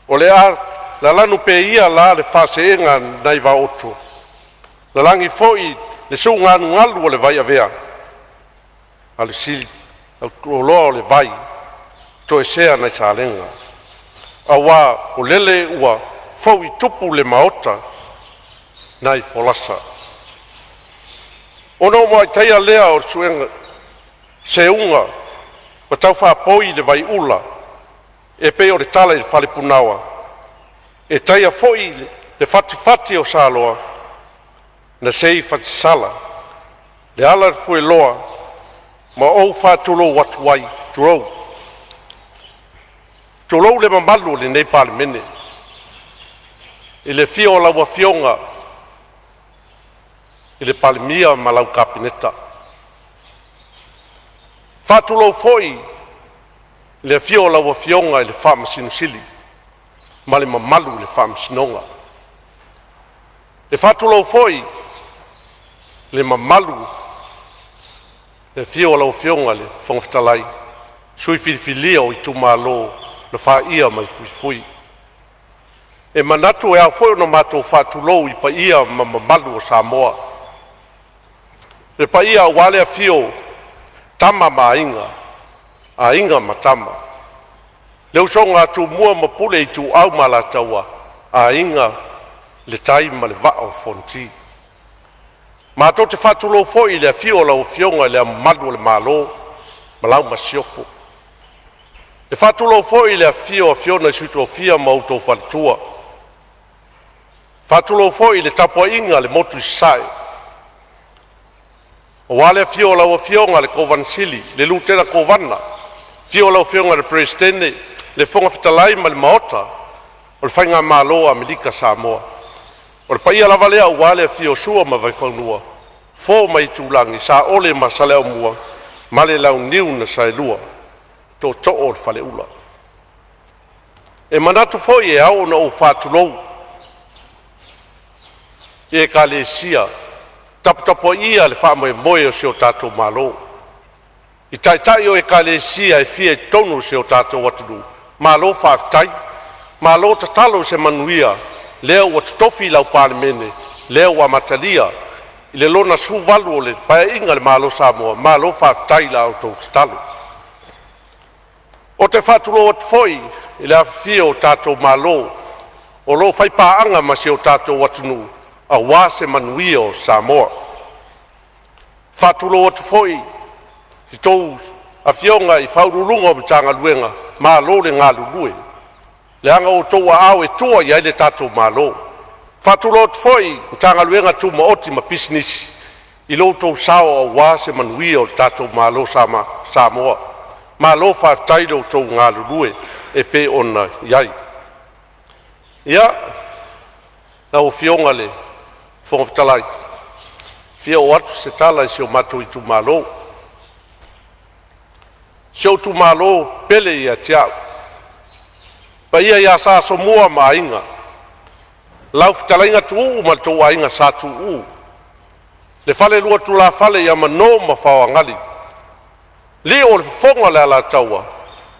O le a lalanu pea ia la le faaseega nai Vaoto, lalagi foi le suugalugalu o le vaiavea, a o le siliautoloa o le vai toesea nai Salega, aua o lele ua fouitupu le maota nai folasa. Ona ou muai taia lea o le seuga ua taufaapoi i le vaiula e pei o le tala i le fale punaoa, e taia foi le fatifati o saloa na sei i fatisala le ala o le fueloa ma ou faatulou atu ai, tulou. Tulou le mamalu o lenei Palemene i le afio o lau Afioga i le Palemia ma lau Kapeneta, Faatulou foi i le afio o lau Afioga i le Faamasino Sili ma le mamalu i le Faamasinoga. E faatulou foi i le mamalu i le afio o lau Afioga i le Fofoga Fetalai, Sui Filifilia o itumalo na faia mai le fuifui. E manatu e ao foi ona matou faatulou i paia ma mamalu o Samoa, le paia aua le afio o Tama ma Aiga, Aiga ma Tama, le usoga a Tumua ma Pule, Ituau ma Alataua, Aiga i le Tai ma le Vaa o Fonoti. Matou te faatulou foi i le afio o lau Afioga i Le Ao Mamalu o le Malo ma lau Masiofo. E faatulou foi i le afifio o Afioga i Sui Tofia ma outou faletua. E faatulou foi i le tapuaiga i le Motu i Sasae, aua le afio o lau Afioga i le Kovana Sili, le Lutena Kovana, afio lau Afioga i le Peresetene, le Fofoga Fetalai ma le Maota o le Faigamalo a Amerika Samoa. O le paia lava lea aua le afio o Sua ma le Vaifanua, Fofo ma Aitulagi, Saole ma Saleaaumua ma le Launiu na Saelua, tootoo o le Faleula. E manatu foi e ao ona ou faatulou i ekalesia taputapuaia le faamoemoe o si o tatou Malo. I taitai o ekalesia e fia i totonu o si o tatou atunuu, malo faafetai, malo tatalo i se manuia lea ua totofi i lau Palemene, lea ua amatalia i le lona 18 o le Paeaiga a le Malo o Samoa. Malo faafetai i la outou tatalo. Ou te faatulou atu foi i le afifio o tatou malo o lo o faipaaga ma si o tatou atunuu aua se manuia o Samoa. E faatulou atu foi i a outou afioga i Ofisa Sili o Pulega o Matagaluega, malo le galulue, leaga o outou aao e tua i ai le tatou Malo. E faatulou atu foi i Matagaluega Tumaoti ma Pisinisi i lo outou sao aua se manuia o le tatou Malo o Samoa. Malo faafetai i lo outou galulue e pei ona i ai. Ia, lau Afioga i le Fofoga Fetalai, e fia oo atu se tala i si o matou itumalo. Si ou itumalo pele ia te au, paia ia Sa Asomua ma Aiga, lau fetalaiga Tuuu ma lo outou aiga Sa Tuuu, le falelua o tulafale ia Mano ma Faoagali, lio o le fofoga o le Alataua,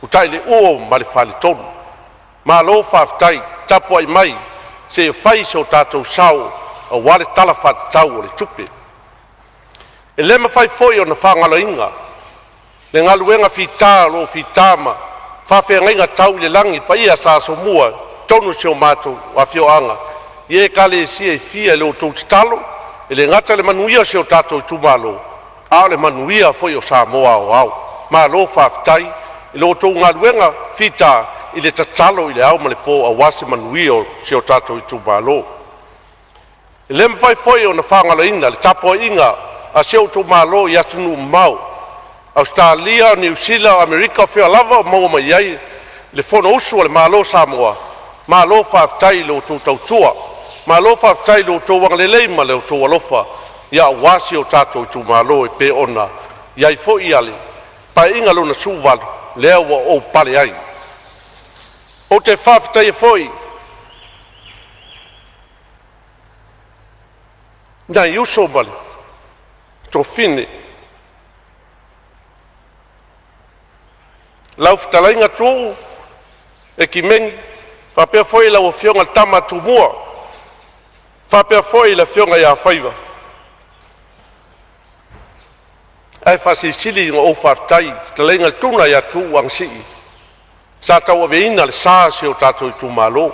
Utaileuo ma le faletolu. Malo faafetai tapuai mai se i fai so tatou sao aua le Tala Faatatau o le Tupe. E le mafai foi ona faagaloina le galuega fita o lo o fita ma faafeagaiga tau i le lagi le paia ia Sa Asomua i totonu o si o matou afioaga i ekalesia e fia i lo outou tatalo, e le gata i le manuia o si o tatou itumalo, a o le manuia foi o Samoa aoao. Malo faafetai i lo outou galuega fita i le tatalo i le ao ma le po aua se manuia o si o tatou itumalo. E le mafai foi ona faagaloina le tapuaiga a si ou itumalo i atunuu mamao, Ausetalia, Niu Sila, Amerika, o fea lava o maua mai ai le Fonousu a le Malo o Samoa. Malo faafetai i lo outou tautua, malo faafetai i lo outou agalelei ma lo outou alofa aua si o tatou itumalo e pei ona i ai foi le Paeaiga Lona XVIII lea ua ou pale ai. Ou te faafetaia foi nai uso ma afafine, lau fetalaiga Tuuu Ekimeni faapea foi lau afioga i le tama a Tumua, faapea foi le afioga ia Faiva. Ae faasilisili ona ou faafetai i le fetalaiga i le Tuna ia Tuuu Anasii sa tauaveina le sa o si o tatou itumalo.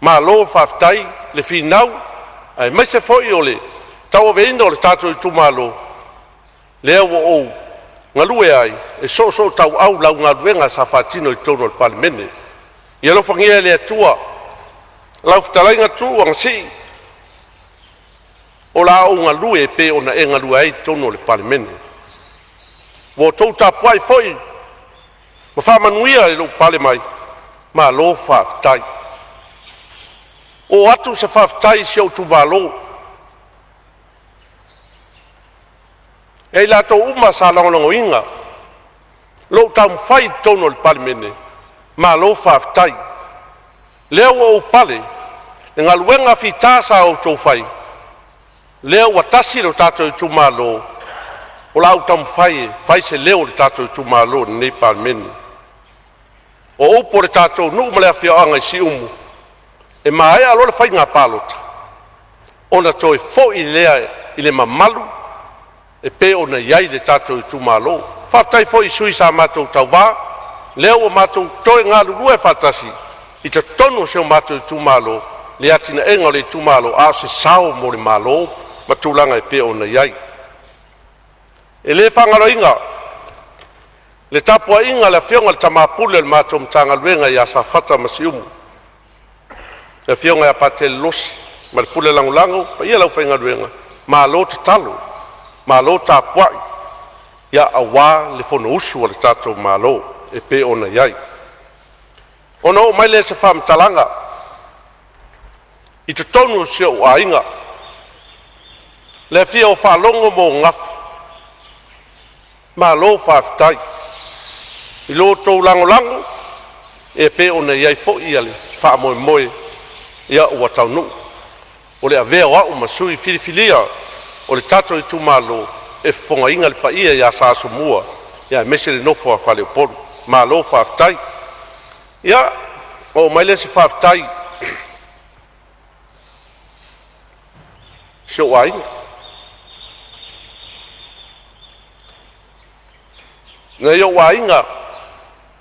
Malo faafetai le finau aemaise foi o le tauaveina o le tatou itumalo, lea ua ou galue ai e soosootauau lau galuega sa faatino i totonu o le Palemene. Ia alofagia e le Atua lau fetalaiga Tuuu Anasii, o le a ou galue e pei ona e galue ai i totonu o le Palemene. Ua outou tapuai foi ma faamanuia i lou pale mai, malo faafetai. Oo atu se faafetai i si ou itumalo ia i latou uma sa lagolagoina Lou taumafai i totonu o le Palemene, malo faafetai. O lea ua ou pale i le galuega fita sa outou fai, lea ua tasi lo tatou itumalo, o le a ou taumafai e fai se leo o le tatou itumalo i lenei Palemene. O upu o le tatou nuu ma le afioaga i Siumu, e maea loa le faiga palota, ona toe foi lea i le mamalu e pei ona i ai le tatou itumalo. Faafetai foi i sui sa matou tauva, lea ua matou toe galulue faatasi i totonu o si o matou itumalo i le atinaeina o le itumalo, a o se sao mo le Malo ma tulaga e pei ona i ai. E le faagaloina le tapuaiga a le afioga i le Tama Pule o le matou Matagaluega ia Safata ma Siumu, le afioga ia Patele Losi ma le pule lagolago, le paia i le aufaigaluega, malo tatalo, malo tapuai aua le Fonousu a lo tatou Malo e pei ona i ai. Ona oo mai lea o se faamatalaga i totonu o si ou aiga, le afio o Faalogo ma ou Gafa, malo faafetai i lo outou lagolago e pei ona i ai foi le faamoemoe ua taunuu o le avea o au ma sui filifilia o le tatou itumalo e fofogaina le paia ia Sa Asomua aemaise le nofo a faleupolu. Malo faafetai. Ia, ona oo mai lea o se faafetai i si ou aiga, nai ou aiga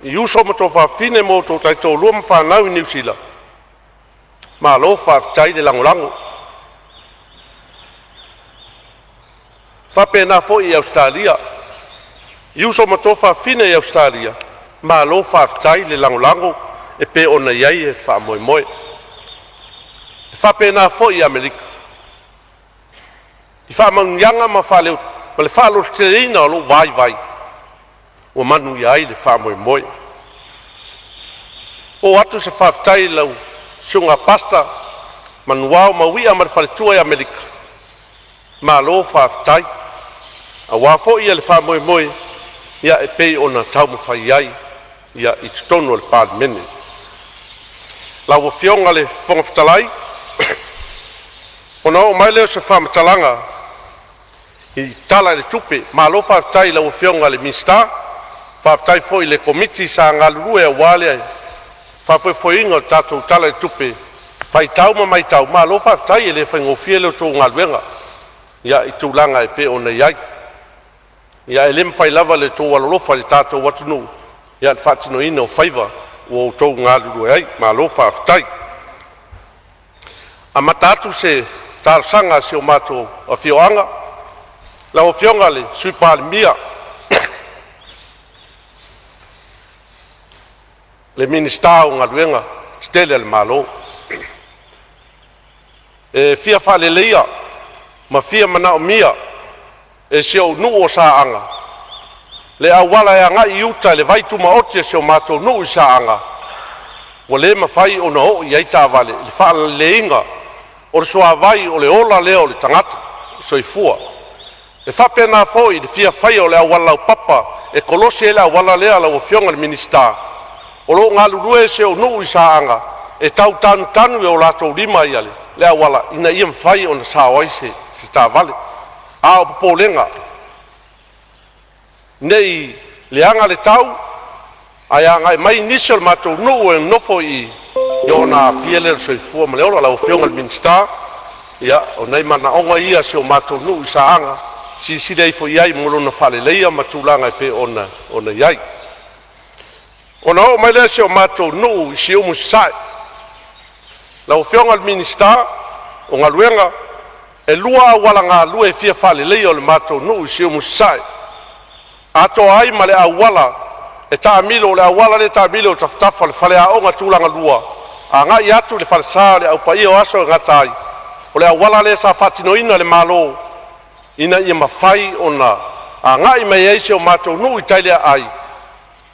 i uso ma tuafafine ma outou taitoalua ma fanau i Niu Sila, malo faafetai le lagolago. E faapena foi i Ausetalia i uso ma tuafafine i Ausetalia, malo faafetai le lagolago e pei ona i ai le faamoemoe. E faapena foi i Amerika i faamanuiaga ma le faalototeleina o lou vaivai ua manuia ai le faamoemoe. Oo atu se faafetai i lau susuga Pastor Manuao Mauia ma le faletua i Amerika, malo faafetai aua foi le faamoemoe e pei ona taumafai ai i totonu o le Palemene. Lau Afioga i le Fofoga Fetalai, ona oo mai lea o se faamatalaga i le Tala o le Tupe. Malo faafetai i lau Afioga i le Minisita, faafetai foi i le Komiti sa galulue aua le faafoefoeina o le tatou Tala i le Tupe, faitau ma matau, malo faafetai. E le faigofie la outou galuega i tulaga e pei ona i ai. Ae le mafai lava le tou alolofa i le tatou atunuu i le faatinoina o faiva ua outou galulue ai. Malo faafetai. Amata atu se talosaga a si o matou afioaga, lau Afioga i le Sui Palemia, le Minisita o Galuega Tetele a le Malo. E fia faaleleia ma fia manaomia e si ou nuu o Saaga le auala e agai i uta i le vai tumaoti a si o matou nuu i Saaga ua le mafai ona oo i ai taavale i le faaleleiga o le suavai o le ola lea o le tagata soifua. E faapena foi le fia faia o le auala laupapa e kolosi ai le auala lea lau Afioga i le Minisita. O lo o galulue si ou nuu i Saaga e tau tanutanu e o latou lima le auala ina ia mafai ona sao ai se taavale. A o popolega, ne i leaga le tau ae agai mai nisi o le matou nuu e nonofo i i ona aafia lea o le soifua ma le ola. Lau Afioga i le Minisita, ia o nai manaoga ia o si o matou nuu i Saaga, silasila ifo i ai mo lona faaleleia ma tulaga e pei ona i ai. Ona oo mai lea i si o matou nuu i Siumu Sasae. Lau Afioga i le Minisita o Galuega, e lua auala galue e fia faaleleia o le matou nuu i Siumu Sasae, atoa ai ma le auala e taamilo, o le auala lea e taamilo i tafatafa o le faleaoga tulagalua agai atu i le falesa o le Au Paia o Aso e Gata ai. O le auala lea sa faatinoina e le Malo ina ia mafai ona agai mai ai si o matou nuu i tai le aai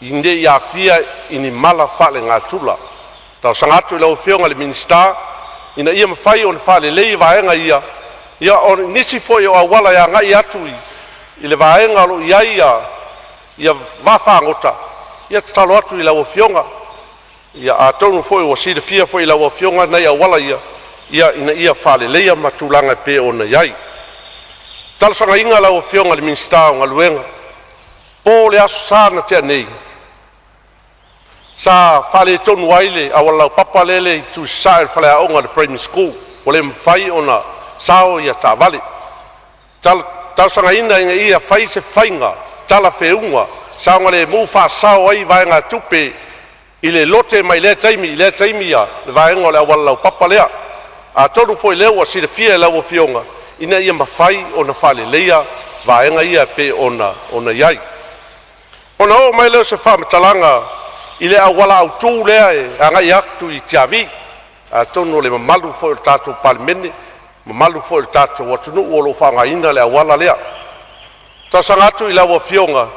ne i aafia i ni mala faalenatura. E talosaga atu i lau Afioga i le Minisita ina ia mafai ona faalelei vaega ia, ia o nisi foi o auala e agai atu i le vaega o lo o i ai vaafagota. Ia tatalo atu i lau Afioga, atonu foi ua silafia foi e lau Afioga nai auala ia, ina ia faaleleia ma tulaga e pei ona iai. E talosagaina lau Afioga i le Minisita o Galuega, po le Aso Sa na tea nei sa faaletonu ai le auala laupapa lea e i le itu i sasae o le faleaoga o le Primary School, ua le mafai ona sao ia taavale. E talosagaina ina ia fai se faiga talafeauga saogalemu, faasao ai vaegatupe i le lote mai lea taimi i lea taimi ia le vaega o le auala laupapa lea. Atonu foi o lea ua silafia e lau Afioga ina ia mafai ona faaleleia vaega ia e pei ona iai. Ona oo mai lea o se faamatalaga i le auala autu lea e agai atu i Tiavi. Atonu o le mamalu foi o le tatou Palemene, mamalu foi o le tatou atunuu o lo o faaaogaina le auala lea. E talosaga atu i lau Afioga,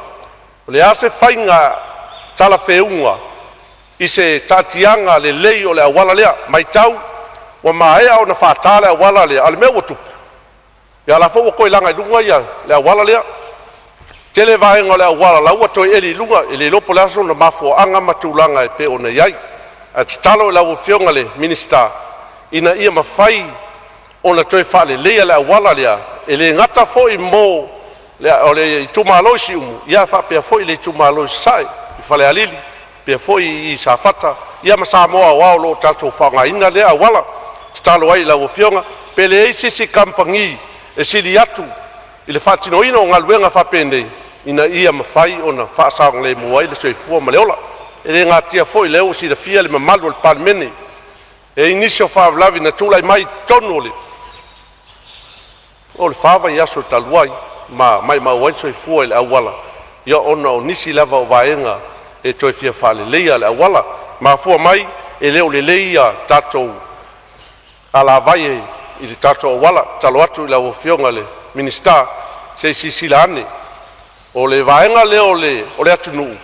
o le a se faiga talafeauga i se taatiaga lelei o le auala lea? E matau ua maea ona faata le auala lea, a o le mea ua tupu, ia o la foi ua toe laga i luga le auala lea. Tele vaega o le auala la ua toe eli i luga, e le iloa po o le a sona mafuaaga ma tulaga e pei ona i ai. Ae tatalo i lau Afioga i le Minisita ina ia mafai ona toe faaleleia le auala lea, e le gata foi mo le itumalo i Siumu, ae faapea foi le itumalo i Sasae i Falealili faapea foi Safata ia ma Samoa aoao o lo o tatou faaaogaina lea auala. E tatalo ai i lau Afioga, pe leai se isi kamupani e sili atu i le faatinoina o galuega faapenei ina ia mafai ona faasaogalemu ai le soifua ma le ola. E le natia foi o lea ua silafia e le mamalu o le Palemene, e i ai nisi o faalavelave na tulai mai i totonu o le 4 vaiaso talu ai, ma maumau ai le soifua i le auala ona o nisi lava o vaega e toe fia faaleleia o le auala. E mafua mai e le o lelei ia tatou alavai i le tatou auala. E tatalo atu i lau Afioga i le Minisita se i silasila ane. O le vaega lea o le atunuu,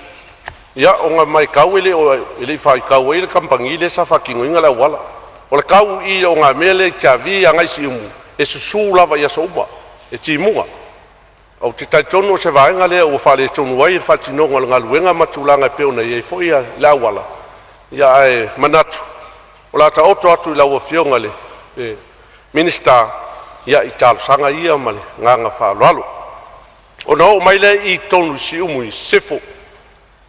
ona e matau e le i faitau ai le kamupani lea sa faatinoina le auala. O le tau i i ogamea lea i Tiavi agai Siumu, e susu lava i aso uma, e timuga. Ou te talitonu o se vaega lea ua faaletonu ai le faatinoga o le galuega ma tulaga e pei ona i ai foi le auala, ae manatu o le a taoto atu i lau Afioga i le Minisita i talosaga ia ma le agaga faaaloalo. Ona oo mai lea i totonu i Siumu Sisifo.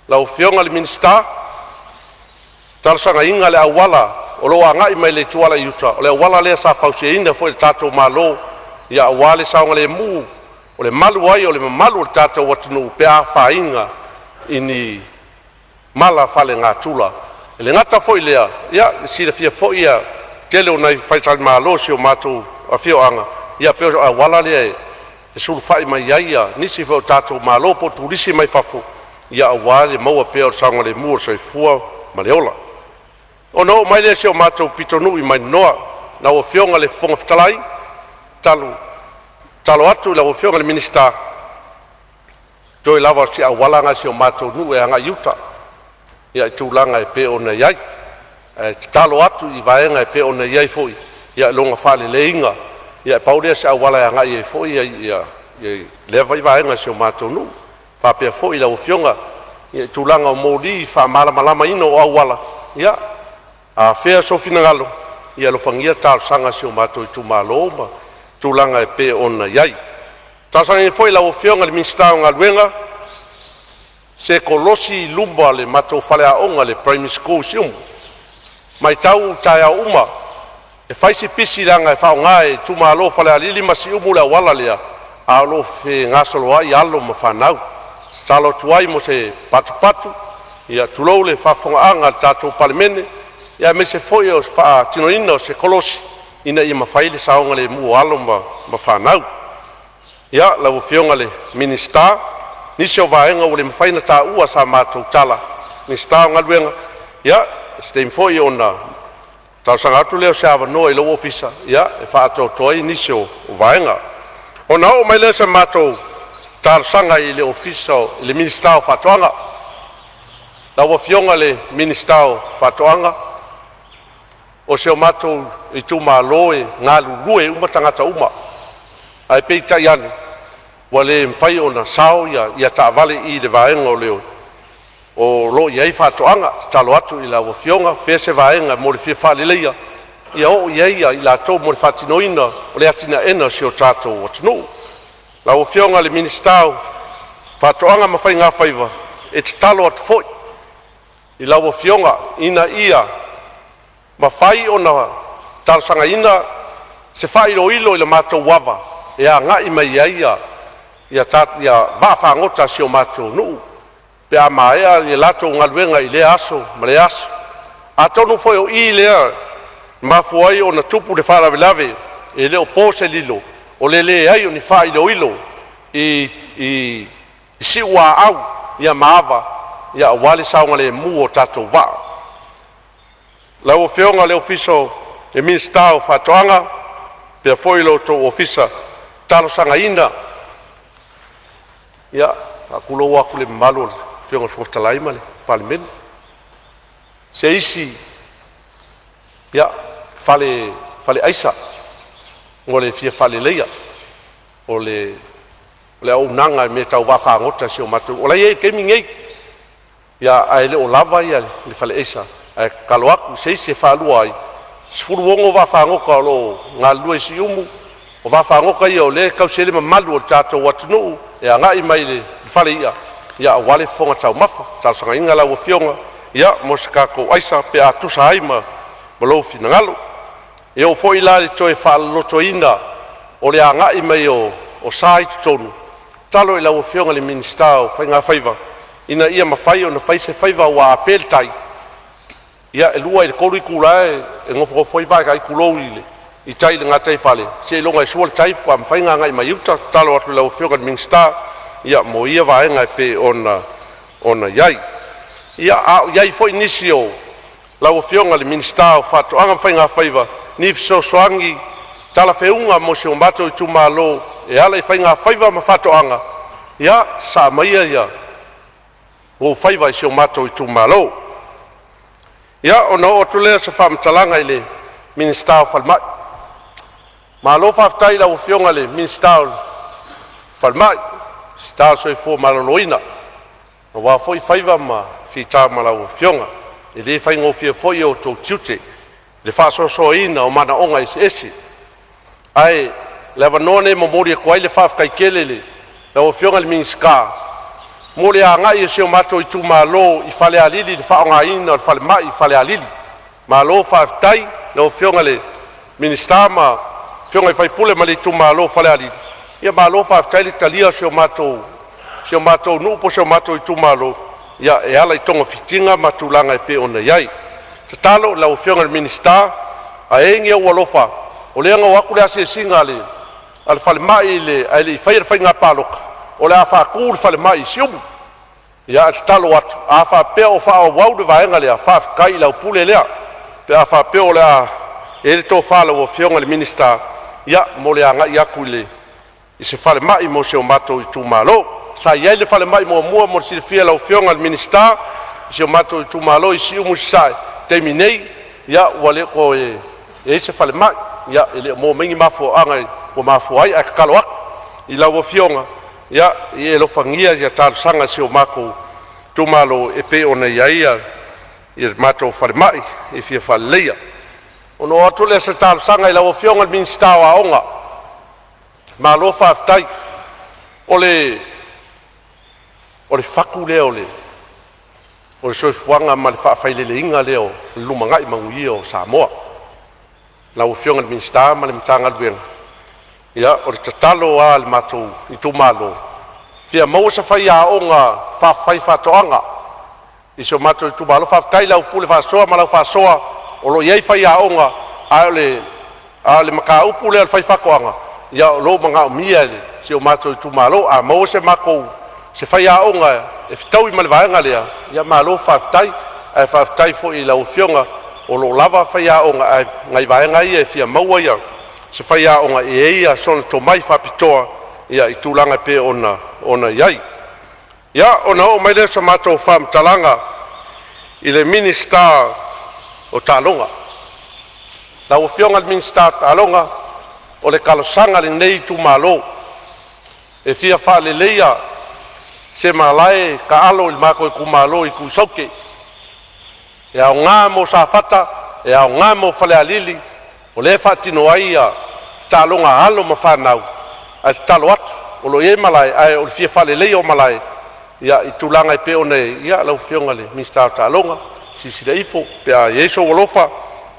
Lau Afioga i le Minisita, e talosagaina le auala o lo o agai mai le Ituala i uta, o le auala lea sa fausiaina foi e le tatou Malo aua le saogalemu o le malu ai o le mamalu o le tatou atunuu pe a afaina i ni mala faalenatura. E le gata foi i lea, ia e silafia foi le tele o nai faletalimalo o si o matou afioaga, ia pei o auala lea e sulufai mai ai nisi foi o tatou malo po o turisi mai fafo aua le maua pea o le saogalemu o le soifua ma le ola. Ona oo mai lea i si o matou pitonuu i Maninoa, lau Afioga i le Fofoga Fetalai, tatalo atu i lau Afioga i le Minisita, toe lava o si auala lena o si o matou nuu e agai i uta i tulaga e pei ona i ai. Ae tatalo atu i vaega e pei ona i ai foi lona faaleleiga. Ia pau lea o se auala e agai ai foi lea vaega o si o matou nuu. E faapea foi lau Afioga i tulaga o moli faamalamalamaina o auala, ia afea sou finagalo, ia alofagia talosaga a si o matou itumalo ma tulaga e pei ona i ai. E talosagaina foi e lau Afioga i le Minisita o Galuega se kolosi i luma o le matou faleaoga le Primary School i Siumu. E matau i taeao uma e fai si pisi leaga e faaaoga e itumalo o Falealili ma Siumu le auala lea, a o lo o fegasoloai alo ma fanau. E tatalo atu ai mo se patupatu, tulou le faafofogaaga a le tatou Palemene, aemaise foi o le faatinoina o se kolosi ina ia mafai ona saogalemu alo ma fanau. Ia, lau Afioga i le Minisita, o nisi o vaega ua le mafai ona taua e sa matou tala, Minisita o Galuega, ia o se taimi foi ona talosaga atu lea o se avanoa i lou ofisa e faaatoatoa ai nisi o vaega. Ona oo mai lea o sa matou talosaga i le Minisita o Faatoaga. Lau Afioga i le Minisita o Faatoaga, o si o matou itumalo e galulue uma tagata uma, ae peitai ane, Ua le mafai ona sao ia taavale i le vaega o lo o i ai faatoaga. E tatalo atu i lau Afioga, fea se vaega mo le fia faaleleia ia oo i ai i latou mo le faatinoina o le atinaeina o si o tatou atunuu. Lau Afioga i le Minisita o Faatoaga ma Faiga Faiva, e tatalo atu foi i lau Afioga ina ia mafai ona talosagaina se faailoilo i le matou ava e agai mai ai ia vaafagota a si o matou nuu pe a maea le latou galuega i lea aso ma lea aso. Atonu foi o i lea e mafua ai ona tupu le faalavelave, e le o po se lilo o le leai o ni faailoilo i Siuaau ma ava aua le saogalemu o tatou vaa. Lau Afioga i le Minisita o Faatoaga faapea foi lo outou ofisa, e talosagaina, e faatulou atu i le mamalu o le Afioga i le Fofoga Fetalai ma le Palemene, se isi fale aisa mo le fia faaleleia o le auaunaga i mea tau vaafagota i si o matou nuu. O la e i ai i le taimi nei, ae le o lava le faleaisa. Ae tatalo atu i se isi e faalua ai, e 16 vaafagota o lo o galulue i Siumu. O vaafagota ia o lea e tausi ai le mamalu o le tatou atunuu e agai mai i le fale i'a aua le fofoga taumafa. E talosagaina lau afioga mo se tatou aisa pe a tusa ai ma lou finagalo. E oo foi la i le toe faalolotoina o le agai mai o sa i totonu, e tatalo i lau Afioga i le Minisita o Faigafaiva ina ia mafai ona fai se faiva, aua a pe le tai, ia e 2 i le 3 itula e nofonofo ai vaa tulou i tai i le gataifale seiloga e sua le tai faatoa mafai ona agai mai uta. E tatalo atu i lau Afioga i le Minisita mo ia vaega e pei ona i ai. Ia, a o i ai foi nisi o lau Afioga i le Minisita o Faatoaga ma Faigafaiva ni fesoasoani talafeauga mo si o matou itumalo e ala i faigafaiva ma faatoaga, ia sasaa maia ou faiva i si o matou itumalo. Ia, ona oo atu lea o se faamatalaga i le Minisita o Falemai. Malo faafetai i lau Afioga i le Minisita o le Falemai, Minisita o le Soifua Maloloina, aua foi faiva ma fita ma lau afioga. E le faigofie foi outou tiute i le faasoasoaina o manaoga eseese. Ae o le avanoa lenei e momoli atu ai le faafetai tele i lau Afioga i le Minisita mo le agai o si o matou itumalo i Falealili i le faaaogaina o le falemai i Falealili. Malo faafetai i lau Afioga i le Minisita ma afioga i sui usufono ma le itumalo o Falealili. Malo faafetai le talia o si o matou nuu po o si o matou itumalo e ala i togafitiga ma tulaga e pei ona iai. Tatalo i lau Afioga i le Minisita, a i ai ni ou alofa, o lea na o atu le asiasiga a le falemai ae le i faia le faiga palota, o le a faatu le falemai i Siumu. Ae tatalo atu, a faapea o faaauau le vaega lea, faafetai i lau pule lea pe a faapea o le a i ai le tofa a lau Afioga i le Minisita mo le agai atu i se falemai mo si o matou itumalo. Sa i ai le falemai muamua mo le silafia e lau Afioga i le Minisita i si o matou itumalo i Siumu Sasae. I le taimi nei ua le toe i ai se falemai, e le o maua mai ni mafuaaga ua mafua ai. Ae tatalo atu i lau Afioga ia e alofagia ia talosaga a si o matou itumalo e pei ona i ai le matou falemai e fia faaleleia. Ona oo atu lea o se talosaga i lau Afioga i le Minisita o Aoga, malo faafetai. O le fatu lea o le soifuaga ma le faafaileleina lea o le lumanai manuia o Samoa. Lau Afioga i le Minisita ma le Matagaluega, ia o le tatalo lava a le matou itumalo, e fia maua se faiaoga faafaifaatoaga i si o matou itumalo. Faafetai i lau pule faasoa ma lau faasoa o lo o i ai faiaoga, a o le mataupu lea o le faifaatoaga, ia o lo o manaomia e si o matou itumalo. A maua se faiaoga e fetaui ma le vaega lea, ia malo faafetai. Ae faafetai foi i lau afioga o lo o lava faiaoga, ae o nai vaega ia e fia maua se faiaoga e i ai sona tomai faapitoa i tulaga e pei ona i ai. Ia, ona oo mai lea o se matou faamatalaga i le Minisita o Taaloga. Lau Afioga i le Minisita o Taaloga, o le talosaga a lenei itumalo, E fia faaleleia se malae taalo i le matou itumalo i Tuisaute, e aoga mo Safata, e aoga mo Falealili, o lea e faatino ai taaloga a alo ma fanau. Ae tatalo atu o lo o i ai malae, ae o le fia faaleleia o malae i tulaga e pei ona i ai. Lau Afioga i le Minisita o Taaloga, silasila ifo pe a i ai sou alofa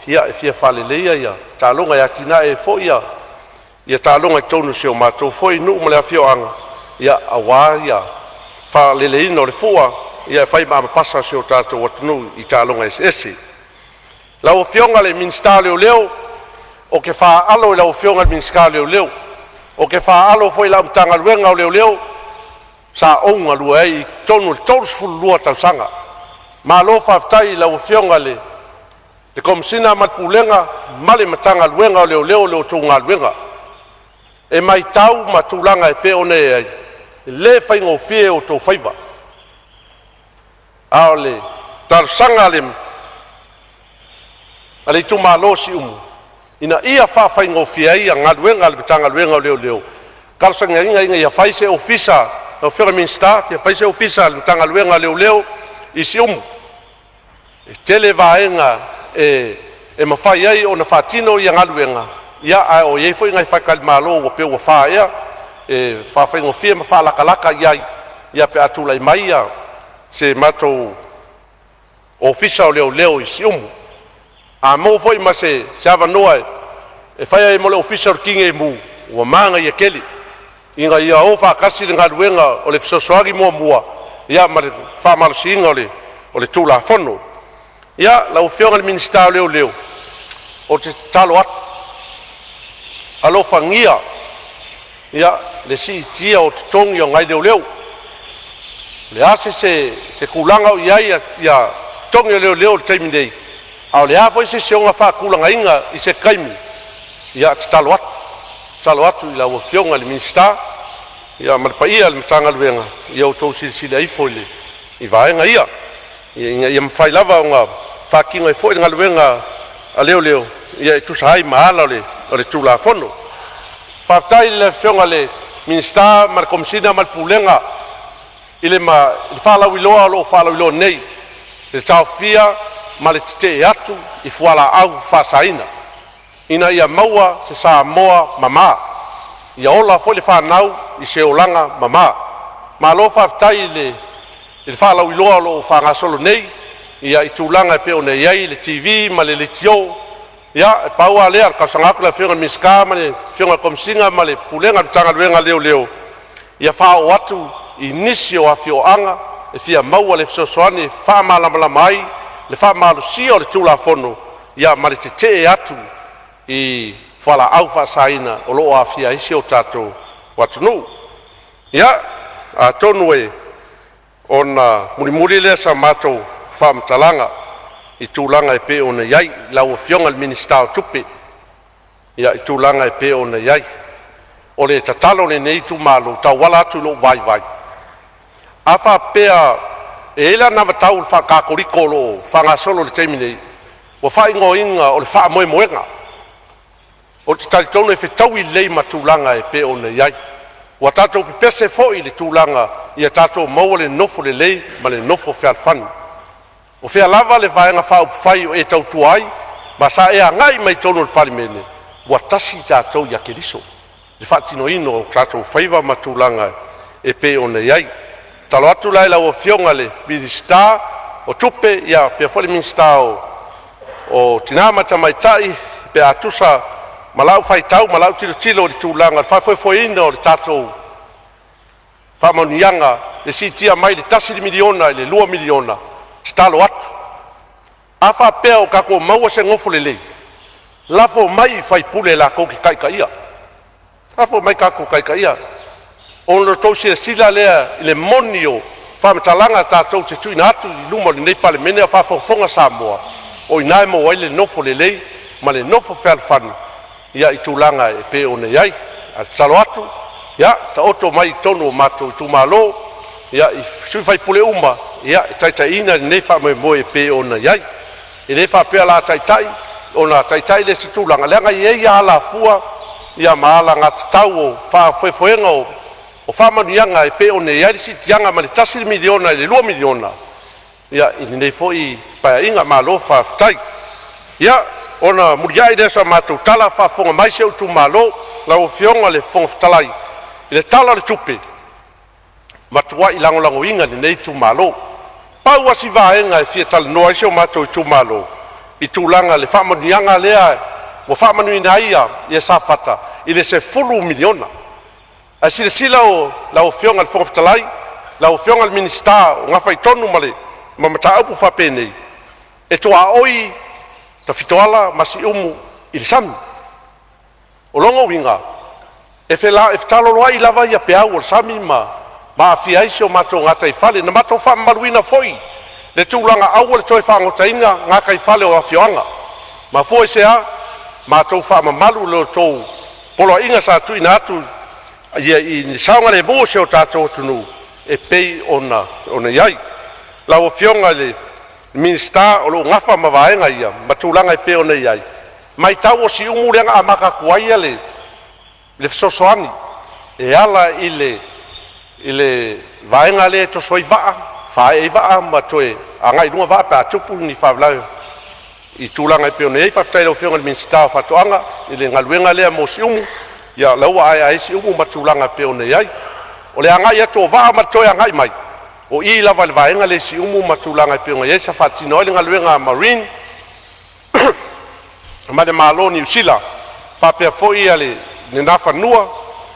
e fia faaleleia ia taaloga e atinae ai foi ia taaloga i totonu o si o matou foi nuu ma le afioaga aua le faaleleia o le fua e fai ma avapasa o si o tatou atunuu i taaloga eseese. Lau Afioga i le Minisita o Leoleo, ou te faaalo i lau Afioga i le Minisita o Leoleo, ou te faaalo foi i lau Matagaluega o Leoleo sa ou galue ai i totonu i le 32 tausaga. Malo faafetai i lau Afioga i le Komesina ma le Pulega ma le Matagaluega o Leoleo i la outou galuega. E matau ma tulaga e pei ona i ai, e le faigofie outou faiva. A o le talosaga a le itumalo o Siumu, ina ia faafaigofie ai galuega a le Matagaluega o Leoleo, e talosagaina ina ia fai se Ofisa lau Afioga i le Minisita, fia fai se Ofisa o le Matagaluega o Leoleo i Siumu. E tele vaega e mafai ai ona faatino galuega, ae ua i ai foi nai faletalimalo ua pei ua fa ea e faafaigofie ma faalatalata i ai pe a tulai mai se matou Ofisa o Leoleo i Siumu. A maua foi ma se avanoa e fai ai ma Ofisa o le Tinei Mu, ua manaia tele ina ia o faatasi le galuega o le fesoasoani muamua ma le faamalosiina o le Tulafono. Ia, lau Afioga i le Minisita o Leoleo, ou te tatalo atu, alofagia le siitia o totogi o nai leoleo. O le a se tulaga o i ai totogi o leoleo i le taimi nei, a o le a foi se isi faatulagaina i se taimi, ia e tatalo atu, tatalo atu i lau Afioga i le Minisita ma le paia o le Matagaluega, ia outou silasila ifo i vaega ia, ina ia mafai lava ona faatino ai foi le galuega a leoleo e tusa ai ma ala o le Tulafono. Faafetai i le Afioga i le Minisita ma le Komesina ma le Pulega i le faalauiloa o lo o faalauiloa nei i le taofia ma le tetee atu i fualaau faasaina, ina ia maua se Samoa mama, ia ola foi le fanau i se olaga mama. Malo faafetai i le faalauiloa o lo o faagasolo nei i tulaga e pei ona i ai le TV ma le leitio. Ia, e pau lava lea o le talosaga atu i le Afioga i le Minisita ma le Afioga i le Komesina ma le Pulega a le Matagaluega a Leoleo, ia faaoo atu i nisi o afioaga e fia maua le fesoasoani e faamalamalama ai le faamalosia o le Tulafono ma le tetee atu i fualaau faasaina o lo o aafia ai si o tatou atunuu. Ia, atonu ona mulimuli lea o sa matou faamatalaga i tulaga e pei ona i ai lau Afioga i le Minisita o Tupe i tulaga e pei ona i ai. O le tatalo a lenei itumalo e tauala atu i lou vaivai, a faapea e i ai le anavatau faa-Katoliko o lo o faagasolo i le taimi nei, ua faaigoaina o le Faamoemoega. Ou te talitonu e fetaui lelei ma tulaga e pei ona i ai. Ua tatou pepese foi i le tulaga ia tatou maua le nofo lelei ma le nofo fealofani. O fea lava le Vaega Faaupufai o e tautua ai, ma sa e agai mai i totonu o le Palemene, ua tasi tatou ia Keriso i le faatinoina o tatou faiva ma tulaga e pei ona i ai. E tatalo atu la i lau Afioga i le Minisita o Tupe faapea foi le Minisita o Tina ma Tamaitai, pe a tusa ma lau faitau ma lau tilotilo i le tulaga o le faafoefoeina o le tatou faamanuiaga i le siitia mai le $1 miliona i le $2 miliona, e tatalo atu, a faapea ua tatou maua se nofo lelei, lafo mai i faipule latou te taitaia, lafo mai tatou taitaia, ona outou silasila lea i le moni o faamatalaga tatou te tuuina atu i luma o lenei Palemene a o faafogafoga Samoa. O i ina e maua ai le nofo lelei ma le nofo fealofani i tulaga e pei ona i ai. Ae tatalo atu, ia taoto mai i totonu o matou itumalo i sui usufono uma e taitaiina lenei faamoemoe e pei ona i ai. E le faapea o le a taitai ona taitai lea i se tulaga, leaga e i ai lava alafua ma alagatatau o faafoefoega o O faamanuiaga e pei ona i ai le siitiaga mai le $1 miliona i le $2 miliona i lenei foi Paeaiga. Malo faafetai. Ia, ona muliai lea o sa matou tala, faafofoga mai si ou itumalo, lau Afioga i le Fofoga Fetalai, i le Tala o le Tupe, e matuai lagolagoina e lenei itumalo. Pau lava si vaega e fia talanoa ai si o matou itumalo i tulaga i le faamanuiaga lea ua faamanuiaina ai Safata i le $10 miliona. Ae silasila lau Afioga i le Fofoga Fetalai, lau Afioga i le Minisita o nafa tonu ma mataupu faapenei, e tuaoi Tafitoala ma Siumu i le sami. O lona uiga e fetaloloai lava peau o le sami ma aafia ai si o matou gataifale. Na matou faamamaluina foi le tulaga aua le toe fagotaina gataifale o afioaga. Mafua i se a? Matou faamamalu lo outou poloaiga sa tuuina atu i le saogalemu o si o tatou atunuu e pei ona i ai. Lau Afioga i le Minisita o lo o nafa ma vaega ia ma tulaga e pei ona i ai, matau o Siumu lea na amata atu ai le fesoasoani e ala i le vaega lea e toso ai vaa, faaee ai vaa ma toe agai i luga vaa pe a tupu ni faalavelave i tulaga e pei ona i ai. Faafetai i lau Afioga i le Minisita o Faatoaga i le galuega lea mo Siumu, ia o lea ua ae ai Siumu ma tulaga e pei ona i ai. O le agai atu o vaa ma le toe agai mai, o i lava i le vaega lea i Siumu ma tulaga e pei ona i ai sa faatino ai le galuega a Marine ma le Malo o Niu Sila, faapea foi le Nafanua,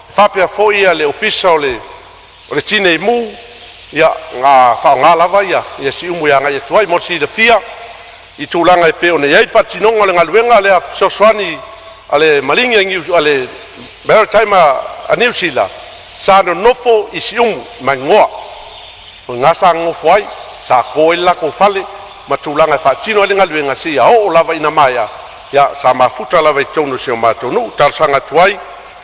faapea foi le Ofisa o le Tinei Mu, na faaaoga lava Siumu e agai atu ai. Mo le silafia i tulaga e pei ona i ai le faatinoga o le galuega lea fesoasoani a le Maligi a le Maritime a Niu Sila, sa nonofo i Siumu ma Igoa. O i ina sa nonofo ai, sa to ai le latou fale ma tulaga e faatino ai le galuega seia oo lava ina maea. Ia sa mafuta lava i totonu o si o matou nuu. E talosaga atu ai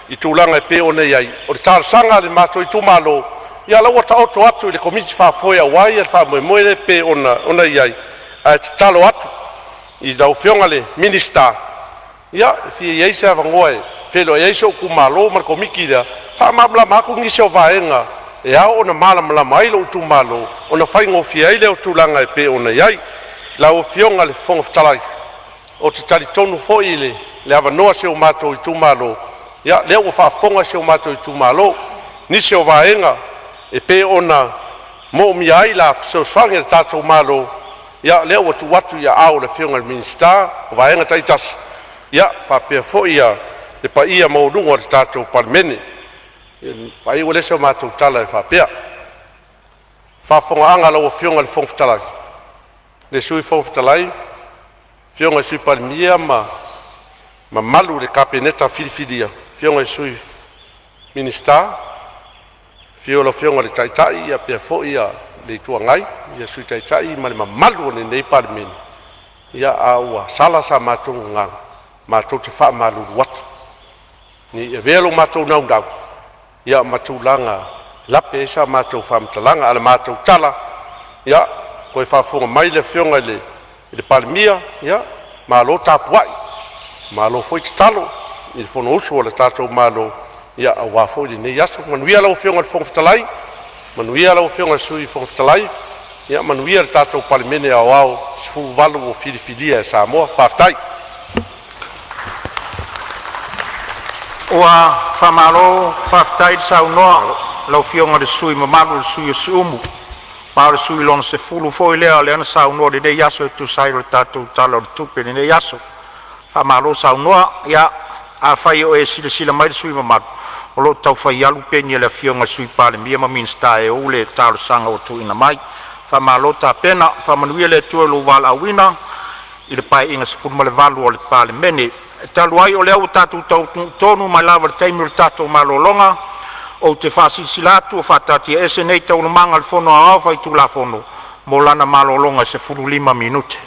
i tulaga e pei ona i ai. O le talosaga a le matou itumalo, ia o la ua taoto atu i le Komiti Faafoe aua le faamoemoe lea e pei ona i ai, ae tatalo atu i lau Afioga i le Minisita, ia, e fia i ai se avanoa e feiloai ai si ou itumalo ma le komiti lea, e faamalamalama atu nisi o vaega e ao ona malamalama ai lou itumalo ona faigofie ai lea o tulaga e pei ona i ai. Lau Afioga i le Fofoga Fetalai, ou te talitonu foi i le avanoa o si o matou itumalo, ia lea ua faafofoga si o matou itumalo i nisi o vaega e pei ona moomia ai la fesoasoani a le tatou Malo. Ia o lea ua tuu atu i aao o le Afioga i le Minisita o vaega taitasi, ia faapea foi le paia maualuga o le tatou Palemene. Ona faaiu lea o se matou tala e faapea, faafofogaaga a lau Afioga i le Fofoga Fetalai, le Sui Fofoga Fetalai, afioga i le Sui Palemia ma le mamalu i le Kapeneta filifilia, afioga i Sui Minisita, afio lau Afioga i le Taitai faapea foi le Itu Agai, Sui Taitai ma le mamalu o lenei Palemene. Ia a ua sala sa matou gagana, matou te faamalulu atu, ne i avea lo matou naunau ia ma tulaga e lape ai sa matou faamatalaga. A o le matou tala, ia toe faafofoga mai le Afioga i le Palemia, ia malo tapuai, malo foi tatalo i le Fonousu a le tatou Malo aua foi lenei aso. Manuia lau Afioga i le Fofoga Fetalai, manuia lau Afioga i le Sui Fofoga Fetalai, manuia le tatou Palemene Aoao e 18 ua filifilia e Samoa. Faafetai. Ua faamalo faafetai le saunoa i lau Afioga i le sui usufono mamalu o le Siumu, ma o le sui usufono lona 10 foi lea na saunoa i lenei aso e tusa ai o le tatou Tala o le Tupe i lenei aso. Faamalo saunoa. Ia afai o e silasila mai le sui usufono mamalu, o lo o tau fai alu peni a le Afioga i le Sui Palemia ma Minisita e ou le talosaga ua tuuina mai. Faamalo tapena, faamanuia le Atua i lou valaauina i le Paeaiga 18 o le Palemene. E talu ai o lea ua tatou taunuu tonu mai lava i le taimi o le tatou malologa, ou te faasilasila atu ua faataatiaese nei Taualumaga a le Fono Aoao Faitulafono mo lana malologa e 15 minute.